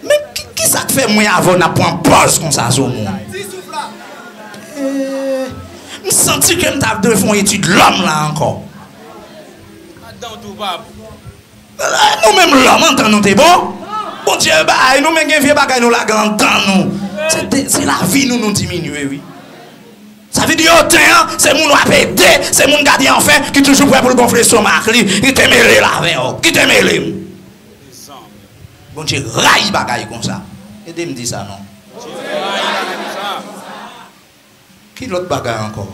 men ki, ki sa k fè mwen avè w n ap pran pòz konsa sou moun? Eh, m santi ke m ta dwe fè yon etid lòm la ankò. Eh, nou menm lòm antan nou te bon. Bondye bay nou, men gen vye bagay nou lage antan nou. Se te, se lavi nou nou diminye wi. Sa vle di yo ten an, se moun w ap ede, se moun gade anfen, ki toujou prè pou l gonfle estomak li, ki te mele l avè w, ki te mele m. Bondye rayi bagay konsa. Ede m di sa non. Ki lòt bagay ankò?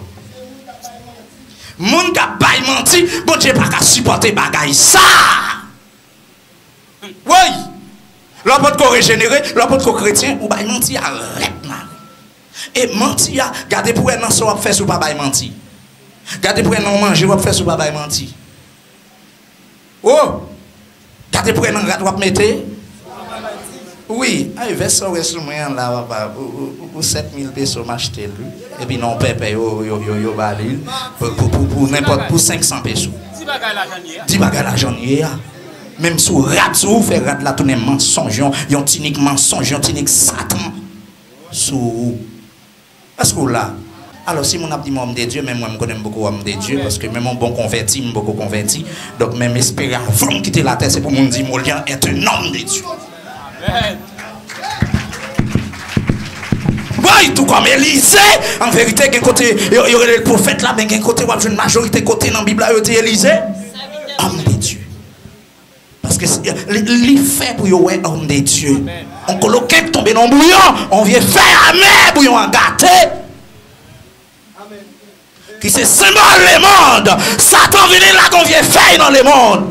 Moun k ap bay manti, Bondye pa ka sipòte bagay sa. Woy! Lè w potko rejenere, lè w potko kretyen, ou bay manti a rèd mare. E manti a, gade pou wè nan sa w ap fè si w pa bay manti. Gade pou wè nan manje w ap fè si w pa bay manti. O! Gade pou wè nan rad w ap mete. Wi, ay vès sa w wè sou mwen an la, papa, pou, pou, pou, pou sèt mil peso m achte l, wi. Epi nan yon pèpè yo, yo, yo, yo ba li pou, pou, pou, pou nenpòt, pou senk san peso. Di bagay lajan l ye a. Menm sou rad, sou ou fè rad la tounen mansonj, yon, yon tinik mansonj, yon tinik satan sou ou. Èske w la? Alò, si moun ap di m òm de Dye, menm mwen, m konnen m poko òm de Dye, paske menm yon bon konvèti, m poko konvèti. Donk, menm espere avan m kite latè, se pou moun di m Olian est un homme de Dieu. Woy, tou kòm Elize, an verite, gen kote yo, yo rele l pwofèt la, men gen kote w ap jwenn majorite kote nan Bib la, yo di Elize, homme de Dieu. Paske li, li fè pou yo wè homme de Dieu. On koloken k tonbe nan bouyon, on vye fèy amè, bouyon an gate. Ki se senbòl lemonn. Satan vini lage on vye fèy nan lemonn.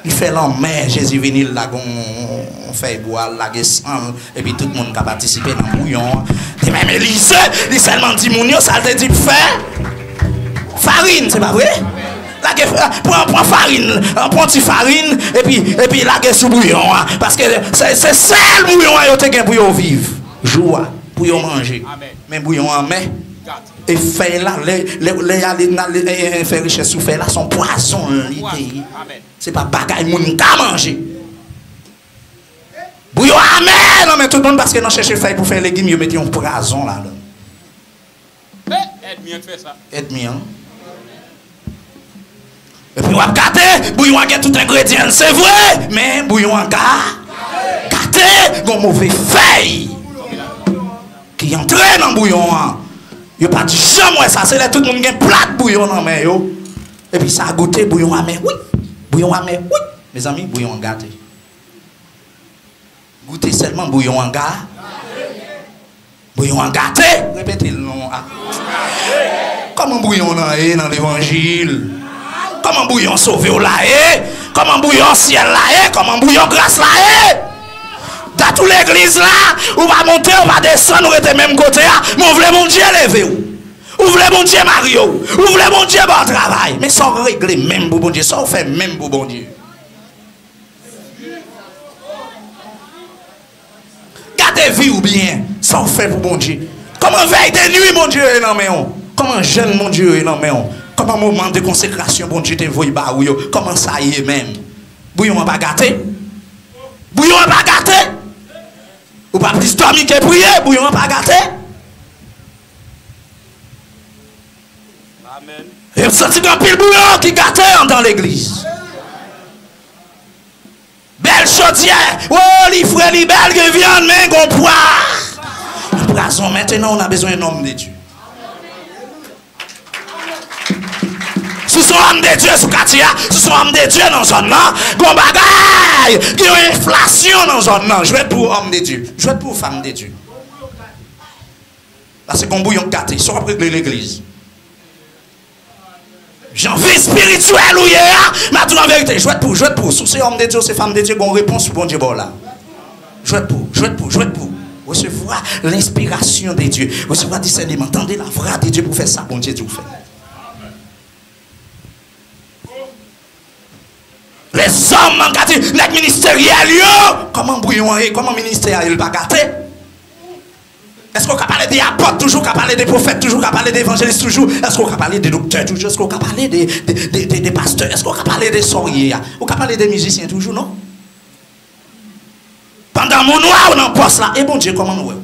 Li fè l anmè, Jezi vini l lage on fèy bwa, l lage san l, epi tout moun ka patisipe nan bouyon an. Te menm Elize, li sèlman di moun yo sa l te di l fè. Farin, se pa vre? Lage, pran, pran farin, pran ti farin, epi, epi lage sou bouyon an. Paske se, se sèl bouyon an yo te gen pou yo viv. Jou a, pou yo manje. Men bouyon an anmè. E fèy la, lè, lè, lè y ale, n ale, e, e, fè richès sou fèy la, se yon pwazon li te ye. Se pa bagay moun ka manje. Bouyon an Mè nan men tout moun, paske nan chèche fèy pou fè legim, yo mete yon pwazon ladan. Ènmi an k fè sa. Ènmi an. Epi w ap gate, bouyon an gen tout engredyan l, se vre, men bouyon an ga, gate, gon move fèy ki antre nan bouyon an. Yo pa t janm wè sa, se lè tout moun gen plat bouyon nan men yo. Epi sa goute, bouyon an amè, wi. Bouyon an amè, wi. Mezanmi, bouyon an gate. Goute sèlman bouyon an ga. Bouyon an gate. Repete l non a. Kòman bouyon nan ye nan levanjil? Kòman bouyon sove w la ye? Kòman bouyon syèl la ye? Kòman bouyon gras la ye? Dat ou legliz la, ou pa monte, ou pa desann, ou rete menm kote a, men ou vle Bondye leve w. Ou vle Bondye marye w. Ou vle Bondye ba w travay. Men sa w regle menm pou Bondye, sa w fè menm pou Bondye. Gade vi w byen, sa w fè pou Bondye. Kòman vèy de nwi Bondye yo ye nan men w? Kòman jèn Bondye yo ye nan men w? Kòman moman de konsekrasyon Bondye te voye ba ou yo? Kòman sa ye menm? Bouyon an pa gate? Bouyon an pa gate? Ou pa plis dòmi ke priye, bouyon an pa gate? Amèn. E m santi gen anpil bouyon ki gate anndan legliz. Bèl chodyè, o, li fre, li bèl, gen vyann, men gon pwa. Pwazon, maintenant on a besoin d'un homme de Dieu. Si w se yon òm de Dye sou katye a, si w se yon òm de Dye nan zòn nan, gon bagay, gen yon enflasyon nan zòn nan. Jwèt pou òm de Dye, jwèt pou fanm de Dye. Paske gon bouyon k gate, sa w ap regle legliz. Jan vi espirityèl ou ye a, m ap di w an verite, jwèt pou, jwèt pou. Si w se òm de Dye, w se fanm de Dye, gon repons pou Bondye ba w la. Jwèt pou, jwèt pou, jwèt pou. Resevwa lenspirasyon de Dye. Resevwa disèneman. Tande lavwa de Dye pou fè sa Bondye di w fè. Lèzòm, m ka di, nèg ministeryèl yo, kòman bouyon an ye? Kòman ministè a ye? L pa gate? Èske w ka pale de apòt toujou, w ka pale de pwofèt toujou, w ka pale de evanjelis toujou? Èske w ka pale de doktè toujou? Èske w ka pale de, de, de, de, de pastè? Èske w ka pale de sa w ye a? Ou ka pale de mizisyen toujou, non? Pandan moun wè w nan pòs la, e Bondye kòman l wè w?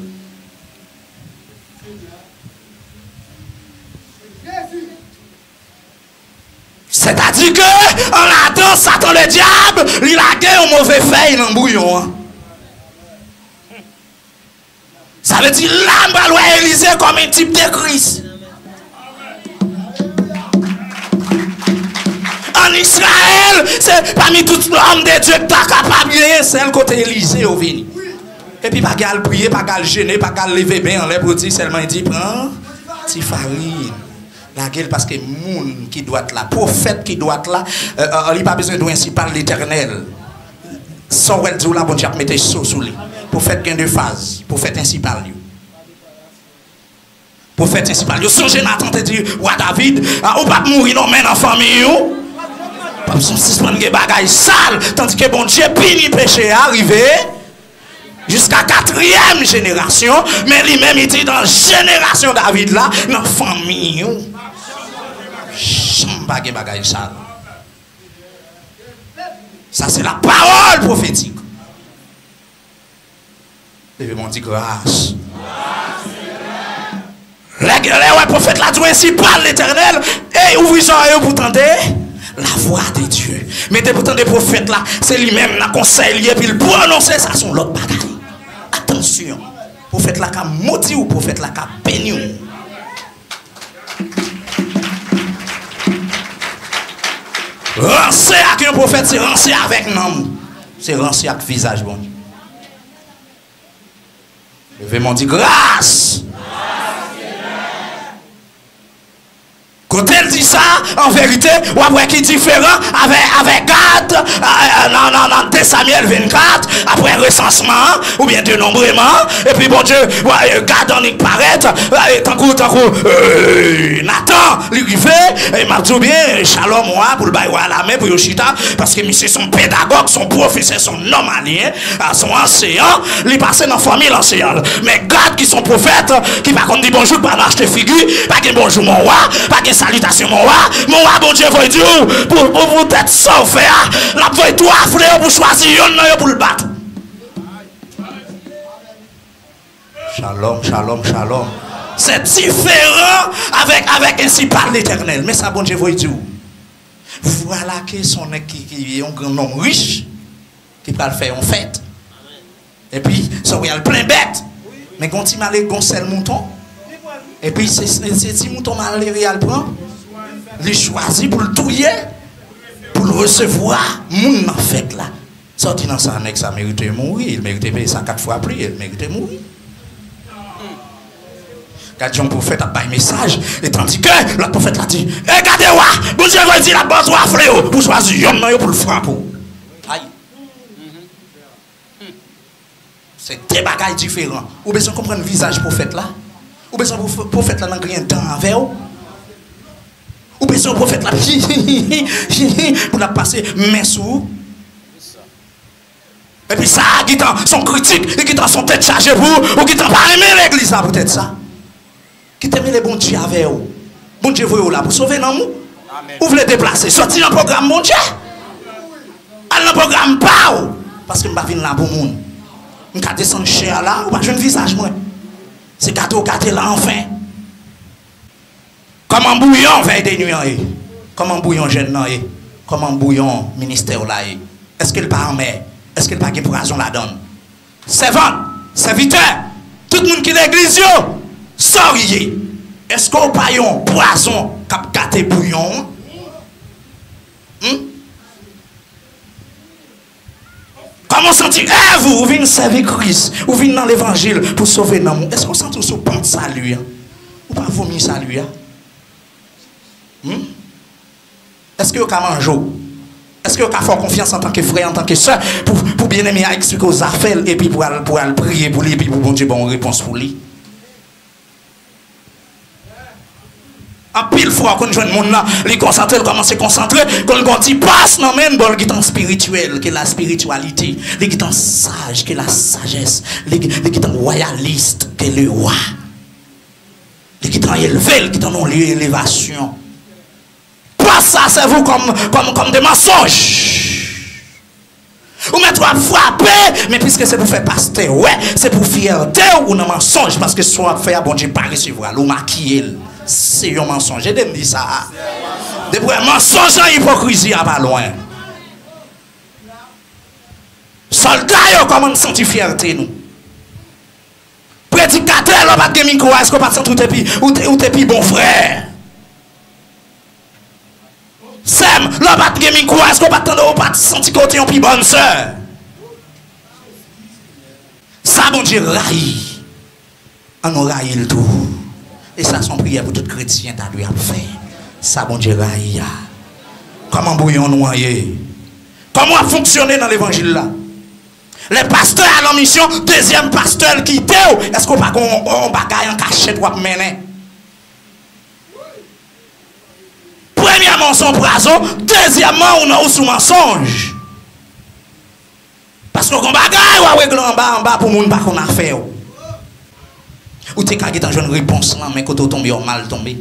Sètadi ke, an ladan, Satan Ledyab, li lage yon move fèy nan bouyon an. Sa vle di, la, m pral wè Elize kòm yon tip de Kris. Ann Izrayèl, se pami tout lòm de Dye k ta kapab genyen, sèl kote Elize yo vini. Epi pa gen al priye, pa gen al jene, pa gen al leve men anlè pou di, sèlman li di, pran ti farin. Lage l paske moun ki dwat la, pwofèt ki dwat la, euh, euh, li pa bezwen dwe ensi pale Letènèl. Sa w wè l di w la, Bondye ap mete so sou li. Pwofèt gen de faz, pwofèt ensi pale yo. Pwofèt ensi pale yo. Sonje Natan te di wa David, a, ou p ap mouri non, men nan fanmiy ou. P ap janm sispann gen bagay sal, tandike Bondye pini peche a rive jiska katriyèm jenerasyon, men li menm li di nan jenerasyon David la, nan fanmiy ou, janm pa gen bagay sal. Sa se la pawòl pwofetik. Leve men w di gras. Lè, lè w wè pwofèt la di w ensi pale Letènèl, ey, ouvri zòrèy ou pou tande lavwa de Dye. Mete pou tande pwofèt la, se li menm nan konsèy li epi l pwononse sa, se yon lòt bagay. Atansyon, pwofèt la ka modi w, pwofèt la ka beni w. Ranse ak yon pwofèt, se ranse avèk nanm ou. Se ranse ak vizaj Bondye. Leve men w di gras. Kote l di sa, an verite, w ap wè ki diferan avè, avè Gad, a, a, nan, nan, nan de Samyèl vennkat, apre resansman an, oubyen denonbreman an, epi Bondye, wè, Gad annik parèt, e, tankou, tankou, e, Natan, li rive, e m ap di w byen, Shalom wa, pou l bay wa lamen pou yo chita, paske misye se yon pedagòg, se yon pwofesè, se yon nòm a li ye, a, se yon anseyan, li pase nan fanmi l anseyan l. Men Gad ki se yon pwofèt, ki pa konn di bonjou, ki pa nan achte figi, pa gen bonjou mon wa, pa gen salitasyon mon wa, mon wa Bondye voye di w, pou, pou, poutèt sa w fè a, l ap voye twa fleyo pou chwazi yonn nan yo pou l bat. Shalom, shalom, shalom. Se diferan avèk, avèk ensi pale Letènèl. Men sa Bondye voye di w. Vwala ke se yon nèg ki, ki yon gran nonm rich ki pral fè yon fèt. Epi, sa w al plen bèt. Men gon ti malere, gon sèl mouton. Epi, se, se, se ti mouton malere al pran. Li chwazi pou l touye, pou l resevwa moun nan fèt la. Sa w di nan sa, nèg sa merite mouri, li merite peye sa kat fwa pli, li merite mouri. Gad yon pwofèt ap bay mesaj, e tandike lòt pwofèt la di, e gade wa, Bondye voye di l ap ba w twa fleyo, pou chwazi yonn nan yo pou l frape w. Ay. Se de bagay diferan. Ou bezwen konprann vizaj pwofèt la. Ou bezwen pwof-, pwofèt la nan griyen dan avè w. Ou bezwen pwofèt la pou l ap pase men sou ou. Epi sa a gentan se yon kritik, li gentan se yon tèt chaje pou ou, ou gentan pa renmen legliz la poutèt sa. Kite mele Bondye avè w. Bondye voye w la pou sove nanm ou. Ou vle deplase, soti nan pwogram Bondye. Al nan pwogram pa w. Paske m pa vin la pou moun. M ka desann chè a la, ou pa jwenn vizaj mwen. Se gate w gate la anfen. Kòman bouyon vèy de nwi an ye? Kòman bouyon jèn nan ye? Kòman bouyon ministè w la ye? Èske l pa anmè? Èske l pa gen pwazon ladan l? Sèvant, sèvitè, tout moun ki legliz yo, sa w ye? Èske w pa yon pwazon k ap gate bouyon an? Hmm? Kòman w santi? Èv ou, ou vin sèvi Kris, ou vin nan levanjil pou sove nanm ou. Èske w santi w sou pant sali a? Ou pa vomi sali a? Hmm? Èske yo ka manje w? Èske yo ka fè w konfyans antanke frè, antanke sè, pou, pou byeneme a eksplike w zafè l, epi pou al, pou al priye pou li, epi pou Bondye ba w yon repons pou li? Anpil fwa, w konn jwenn moun nan, li konsantre, li kòmanse konsantre, kon l gon ti pas nan men l, bon, li gentan espirityèl, ke la spiritualité, li gentan saj, ke la sagesse, li, li gentan royaliste, ke le roi. Li gentan elve, li gentan nan yon lye elevasyon. Pas sa sèvi w kòm, kòm, kòm de mansonj. Ou mèt w ap frape, men piske se pou fè pastè wè, se pou fyète w, ou nan mansonj, paske sa w ap fè a, Bondye pa resevwa l, ou makiye l. Se yon mansonj. Ede m di sa a. Depi w wè mansonj lan, ipokrizi a pa lwen. Sòlda yo, kòman n santi fyète nou? Predikatè, lè w pa t gen mikwo a, èske w pa t santi w te pi, ou te, ou te pi bon frè? Sè m, lè w pa t gen mikwo a, èske w pa t tande, ou pa t santi ke w te yon pi bòn sè? Sa Bondye rayi, ann nou rayi l tou. E sa se yon priyè pou tout kretyen ta dwe ap fè. Sa Bondye rayi a. Kòman bouyon nou an ye? Kòman w ap fonksyone nan levanjil la? Lè pastè al an misyon, dezyèm pastè l kite w, èske w pa gen yon, yon bagay an kachèt w ap mennen? Premyèman, w se yon pwazon, dezyèmman, ou nan, ou sou mansonj. Paske w gen bagay w a regle anba, anba pou moun pa konn afè w. Ou te ka gentan jwenn repons lan, men kote w tonbe, w mal tonbe.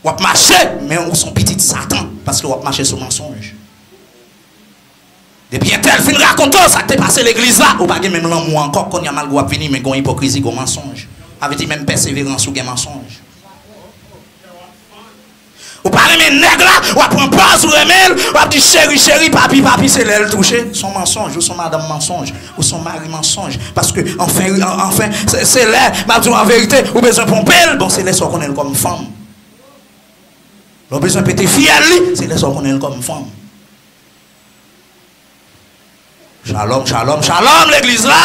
W ap mache, men ou se yon pitit Satan, paske w ap mache sou mansonj. Depi entèl fin rakonte w sa k te pase legliz la, ou pa gen menm lanmou ankò. Kounye a, malgre w ap vini, men gon ipokrizi, gon mansonj. Sa vle di, menm pèseverans ou gen mansonj. Ou pa renmen nèg la, w ap pran pòz ou renmen l, w ap di, cheri, cheri, papi, papi, se lè l touche. Se yon mansonj, ou se yon madanm mansonj, ou se yon mari mansonj. Paske, anfen, an-, anfen, se, se lè, m ap di w an verite, ou bezwen ponpe l, bon, se lè sa w konnen l kòm fanm. Lè w bezwen pete fyèl li, se lè sa w konnen l kòm fanm. Shalom, shalom, shalom, legliz la!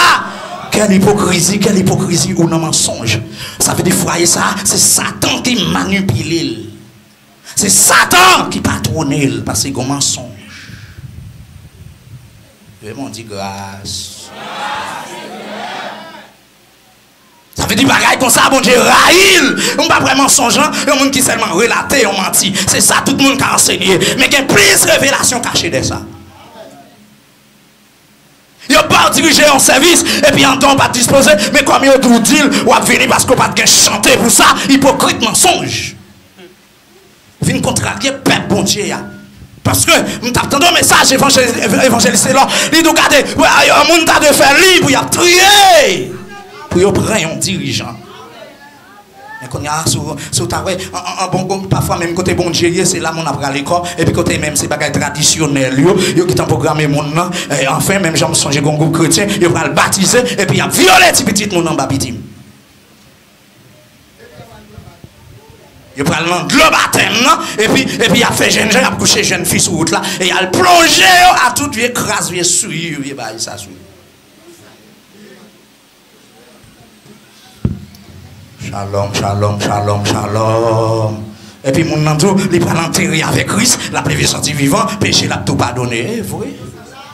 Kèl ipokrizi, kèl ipokrizi, ou nan mansonj. Sa vle di fwaye sa, se Satan ki manipile l. Se Satan ki patwone l, paske gon mansonj. Wi, mwen di gras. Sa vle di bagay konsa, Bondye rayi l. Ou pa kwè mansonj lan, yon moun ki sèlman relate yon manti. Se sa tout moun ka ansenye. Men gen plis revelasyon kache dèyè sa. Yo ba w dirije yon sèvis, epi antan w pa t dispoze, men kòm yo di w di l, w ap vini paske w pa t gen chante pou sa, ipokrit mansonj. Vin kontrarye pèp Bondye a. Paske m t ap tande yon mesaj evanjel-, evanjelis Telor. Li di w gade, wè, yon moun ta dwe fè liy pou y ap triye. Pou yo pran yon dirijan. Men kounye a, si w, si w ta wè, an, an, an, bon, bon, pafwa menm kote Bondye ye, se la moun ap rale kò, epi kote menm se bagay tradisyonèl yo, yo gentan pwograme moun nan, e, anfen, menm jan m sonje gen yon gwoup kretyen, yo pral batize, epi y ap vyole ti pitit moun anba piti m. Yo pral nan dlo batèm nan, epi, epi y ap fè jènjan, y ap kouche jèn fi sou wout la, e y al plonje yo a tout vye kras, vye souyi, vye bagay sa sou yo. Shalom, shalom, shalom, shalom. Epi moun nan tou, li pral antere avèk Kris, l ap leve sòti vivan, peche l ap tou padone. E vre,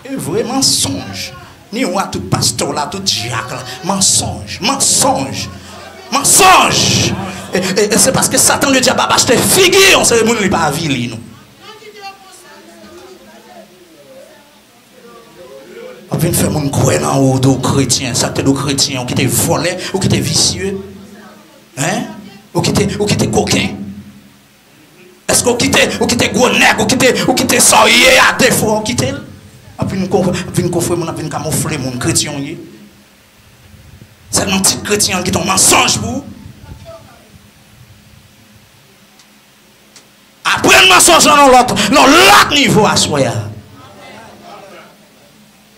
e vre, mansonj. Ni wa tout pastè w la, tout dyak la. Mansonj, mansonj, mansonj. E, e, e se paske Satan ledyab ap achte figi yon seri moun, li pa avili nou. W ap vin fè moun kwè nan ou, w di w kretyen. Sa k te di w kretyen? Ou kite vòlè, ou kite visye. Hein? Ou kite, ou kite koken. Èske w kite, ou kite gwo nèg, ou kite, ou kite sa w ye a defo, ou kite l? W ap vin ko-, ap vin kofre moun, ap vin kamoufle moun, kretyen w ye. Sèlman tit kretyen an ki te yon mansonj pou ou. Aprann mansonj lan nan lòt, nan lòt nivo aswè a.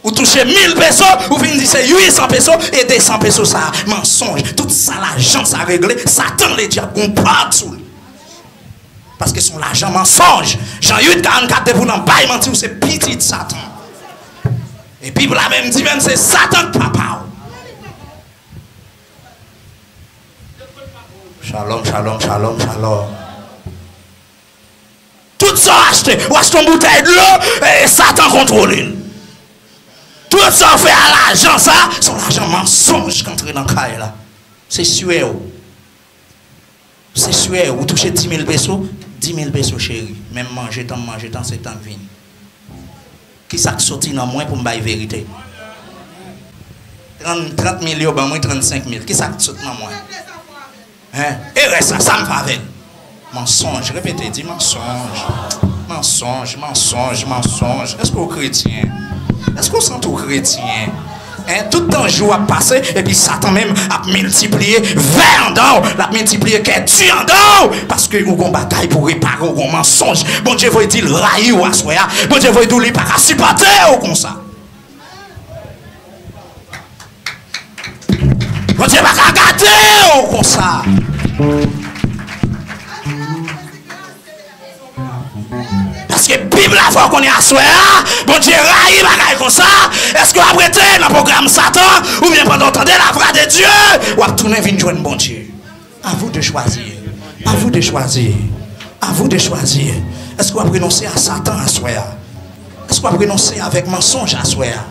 Ou touche mil peso, ou vin di se uit san peso, e de san peso sa a, mansonj. Tout sa lajan sa regle, Satan ledyab gon pa sou li. Paske se yon lajan mansonj. Jan uit karannkat, depi w nan bay manti, ou se pitit Satan. E Bib la menm di menm se Satan k papa w. Shalom, shalom, shalom, shalom. Tout sa w achte, w achte yon boutèy dlo, e Satan kontwole l. Tout sa w fè a lajan sa, se yon lajan mansonj k antre nan kay la. Se swè w. Se swè w, ou touche di mil peso, di mil peso cheri. Menm manje tan m manje tan, se tan k vini. Kisa k soti nan mwen pou m bay verite? Trann, trant mil yo ban mwen trannsenk mil. Kisa k sot nan mwen? Hein? E rès la, sa m fè avè l? Mansonj, repete, di mansonj. Mansonj, mansonj, mansonj. Èske w kretyen? Èske w santi w kretyen? Hein? Tout tan jou ap pase, epi Satan menm ap miltipliye vè anndan w, l ap miltipliye kè di anndan w, paske ou gon bagay pou repare, ou gon mansonj. Bondye voye di l rayi w aswè a. Bondye voye di w li pa ka sipòte w konsa. Bondye pa ka gade w konsa. Paske Bib la fè w konnen aswè a, Bondye rayi bagay konsa. Èske w ap rete nan pwogram Satan, oubyen pandan w tande lavwa de Dye, w ap tounen vin jwenn Bondye? À vous de choisir. À vous de choisir. À vous de choisir. Èske w ap renonse a Satan aswè a? Èske w ap renonse avèk mansonj aswè a?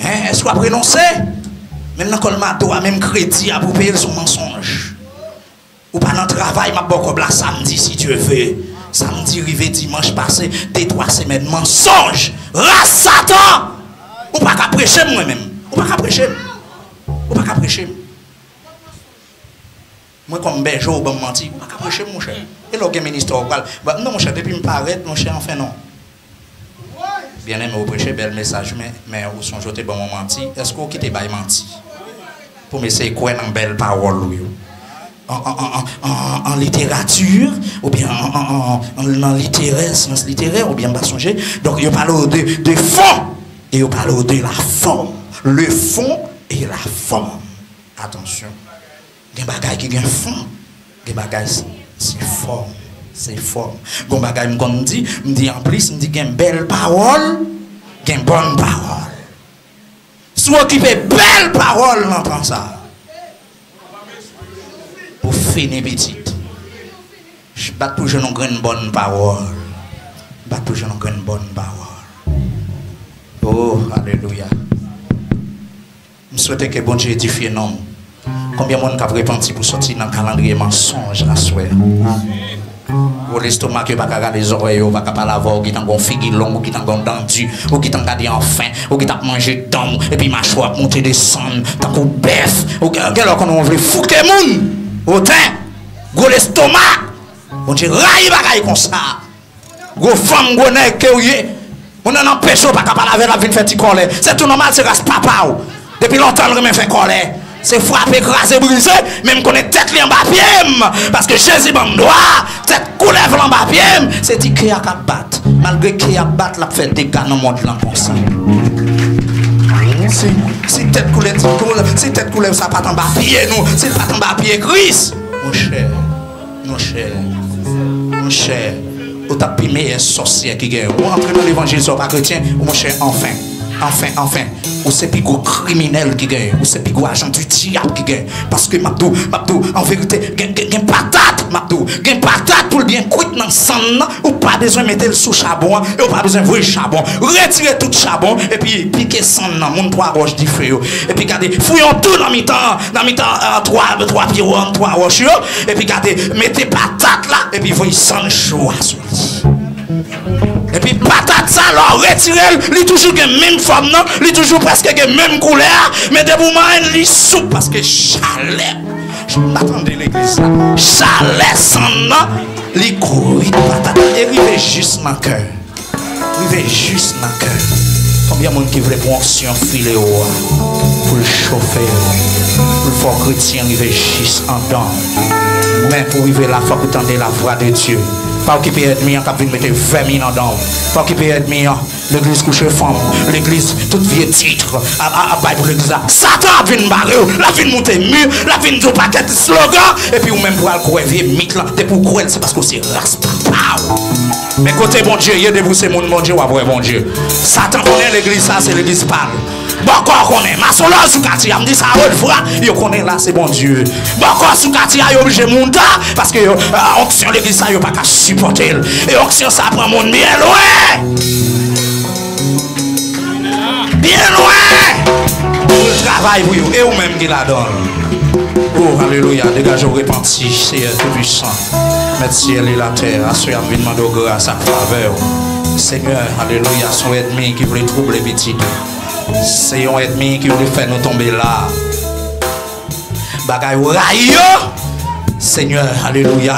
Hein? Èske w ap renonse? Menm nan kòlmado a, menm kredi a pou w peye l se yon mansonj. Ou pa nan travay, m ap ba w kòb la samdi, si Dye ve. Samdi rive, dimanch pase, de twa semèn, mansonj! Ras Satan! Ou pa ka preche m, mwen menm. Ou pa ka preche m. Ou pa ka preche m. Mwen kòm bèje, ou ban m manti. Ou pa ka preche m, monchè. E lè w gen ministè, ou pral. Ba, non, monchè, depi m parèt, monchè, anfen non. Byeneme, ou preche bèl mesaj, men, men ou sonje w te ban mwen manti. Èske w kite bay manti? Pou m eseye kwè nan bèl pawòl ou yo. An, an, an, an, an, an literati, oubyen an, an, an, an, nan literè, syans literè, oubyen m pa sonje. Donk, yo pale w de, de fon, e yo pale w de la fòm. Le fond et la forme. Atansyon. Gen bagay ki gen fon, gen bagay se, se fòm, se fòm. Gon bagay m konn di, m di anplis, m di gen bèl pawòl, gen bòn pawòl. Si w okipe bèl pawòl nan tan sa a, ou fini pitit. Bat pou jwenn yon grenn bòn pawòl. Bat pou jwenn yon grenn bòn pawòl. Oh, alelouya. M swete ke Bondye edifye nanm ou. Konbyen moun k ap repanti pou sòti nan kalandriye mansonj aswè a? Gwo lestomak yo pa ka gade zòrèy ou, pa ka pale avè w, ou gentan gon figi long, ou gentan gon dan di, ou gentan gade anfen, ou gentan ap manje dan w, epi machwè w ap monte desann, tankou bèf, ou gen, gen lè w konnen w vle fouke moun, oten, gwo lestomak, Bondye rayi bagay konsa. Gwo fanm, gwo nèg ke w ye, moun nan anpeche w pa ka pale avè l, l ap vin fè ti kòlè. Se tou nòmal, se ras papa w. Depi lontan, l renmen fè kòlè. Se frape, kraze, brize, men m konnen tèt li anba pye m. Paske Jezi ban m dwa, tèt koulèv la anba pye m. Se di kè a k ap bat. Malgre kè a ap bat, l ap fè dega nan mond lan konsa. Si, si tèt koulèv, si tèt koulèv sa pa t anba pye nou, si l pa t anba pye Kris, monchè, monchè, monchè, ou t ap pi meyè sòsyè ki genyen. Ou antre nan levanjil sa w pa kretyen, monchè, anfen, anfen, anfen. Ou se pi gwo kriminèl ki genyen. Ou se pi gwo ajan di dyab ki genyen. Paske m ap di w, m ap di w, an verite, gen, gen, gen patat, m ap di w, gen patat pou l byen kwit nan sann nan. Ou pa bezwen mete l sou chabon an, e ou pa bezwen voye chabon. Retire tout chabon, epi pike sann nan, moun Twa Wòch dife yo. Epi gade, fouye yon twou nan mitan, nan mitan, ah, twa, twa pye wòch, Twa Wòch yo. Epi gade, mete patat la, epi voye sann cho a sou li. Epi patat sa, lè w retire l, li toujou gen menm fòm nan, li toujou prèske gen menm koulè a, men depi w manyen l, li soup, paske chalè, m pa tande legliz la, chalè sann nan, li kwit patat la, e rive jis nan kè. Rive jis nan kè. Konbyen moun ki vle pou onksyon file w a, pou l chofe w, pou l fè w kretyen rive jis andan? Men pou rive la, fòk ou tande lavwa de Dye. Pa okipe ènmi an k ap vin mete vèmin andan w. Pa okipe ènmi an. Legliz kouche fanm, legliz tout vye tit a, a, ap bay pou legliz la. Satan ap vin bare w, l ap vin moute mi, l ap vin di w pakèt slogan, epi ou menm pou al kwè vye mit lan. Depi w kwè l, se paske w se ras papa w. Men kote Bondye ye, depi w se moun Bondye, w ap wè Bondye. Satan konnen legliz sa, se legliz pa l. Bòkò konnen, masolòz sou katye a, m di sa wòt vwa, yo konnen la se Bondye. Bòkò sou katye a, yo oblije mouda, paske yo, ah, onksyon legliz sa, yo pa ka sipòte l. E onksyon sa pran moun byen lwen. Byen lwen. Pou l travay pou yo. E ou menm ki ladan l. Oh, alelouya. Degaje w, repanti, Seyè Toupisan. Mèt syèl e latè. Aswè a m vin mande w gras ak favè w. Senyè, alelouya. Se yon ènmi ki vle twouble pitit ou. Se yon ènmi ki vle fè nou tonbe la. Bagay ou rayi yo, Senyè, alelouya,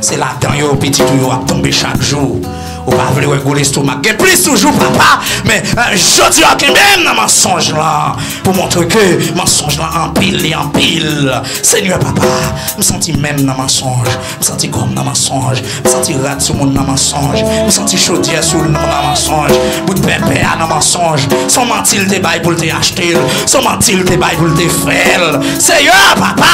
se ladan yo pitit ou yo ap tonbe chak jou. Ou pa vle wè gwo lestomak gen plis toujou, papa. Men, eh, jodi a, kenbe m nan mansonj lan pou montre ke mansonj lan anpil, li anpil. Senyè, papa, m santi men m nan mansonj. M santi kò m nan mansonj. M santi rad sou moun nan mansonj. M santi chodyè sou moun nan mansonj. Bout pèpè a nan mansonj. Se yon manti l te bay pou l te achte l. Se yon manti l te bay pou l te fè l. Seyè, papa,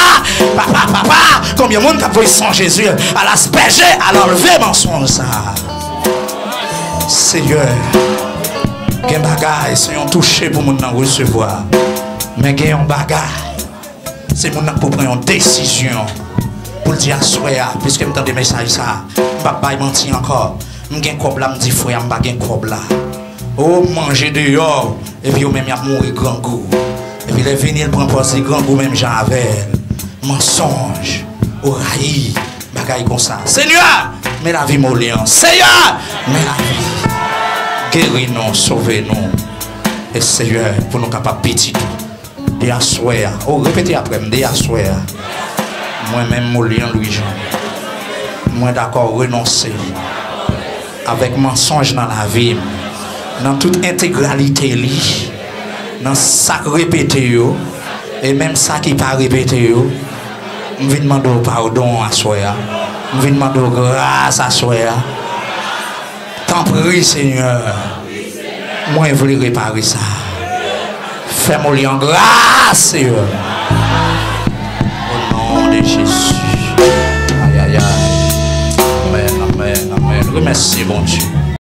papa, papa, konbyen moun k ap voye san Jezi al aspèje, al anlve mansonj sa a? Seyè, gen bagay, se yon touche pou moun nan resevwa. Men gen yon bagay, se moun nan k pou pran yon desizyon pou l di aswè a, piske m tande mesaj sa a, m p ap bay manti ankò. M gen kòb la, m di frè a m pa gen kòb la. O, m manje deyò, epi yo menm y ap mouri grangou. Epi lè vini, l pran pòz li grangou menm jan avè l. Mansonj, ou rayi, bagay konsa. Senyè, men lavi m o lyen. Seyè, men lavi. Geri nou, sove nou. E Seyè, pou nou kapab pitit ou. De aswè a. O, repete apre m, de aswè a. Mwen menm, Molian Louis Jean, mwen dakò renonse avèk mansonj nan lavi m, nan tout entegralite li, nan sa k repete yo, e menm sa ki pa repete yo. M vin mande w padon aswè a. M vin mande w gras aswè a. Tanpri, Senyè, mwen vle repare sa. Fè m o lyen gras, Senyè. O non de Jezi. Ayayay. Amèn, amèn, amèn. Remèsye Bondye.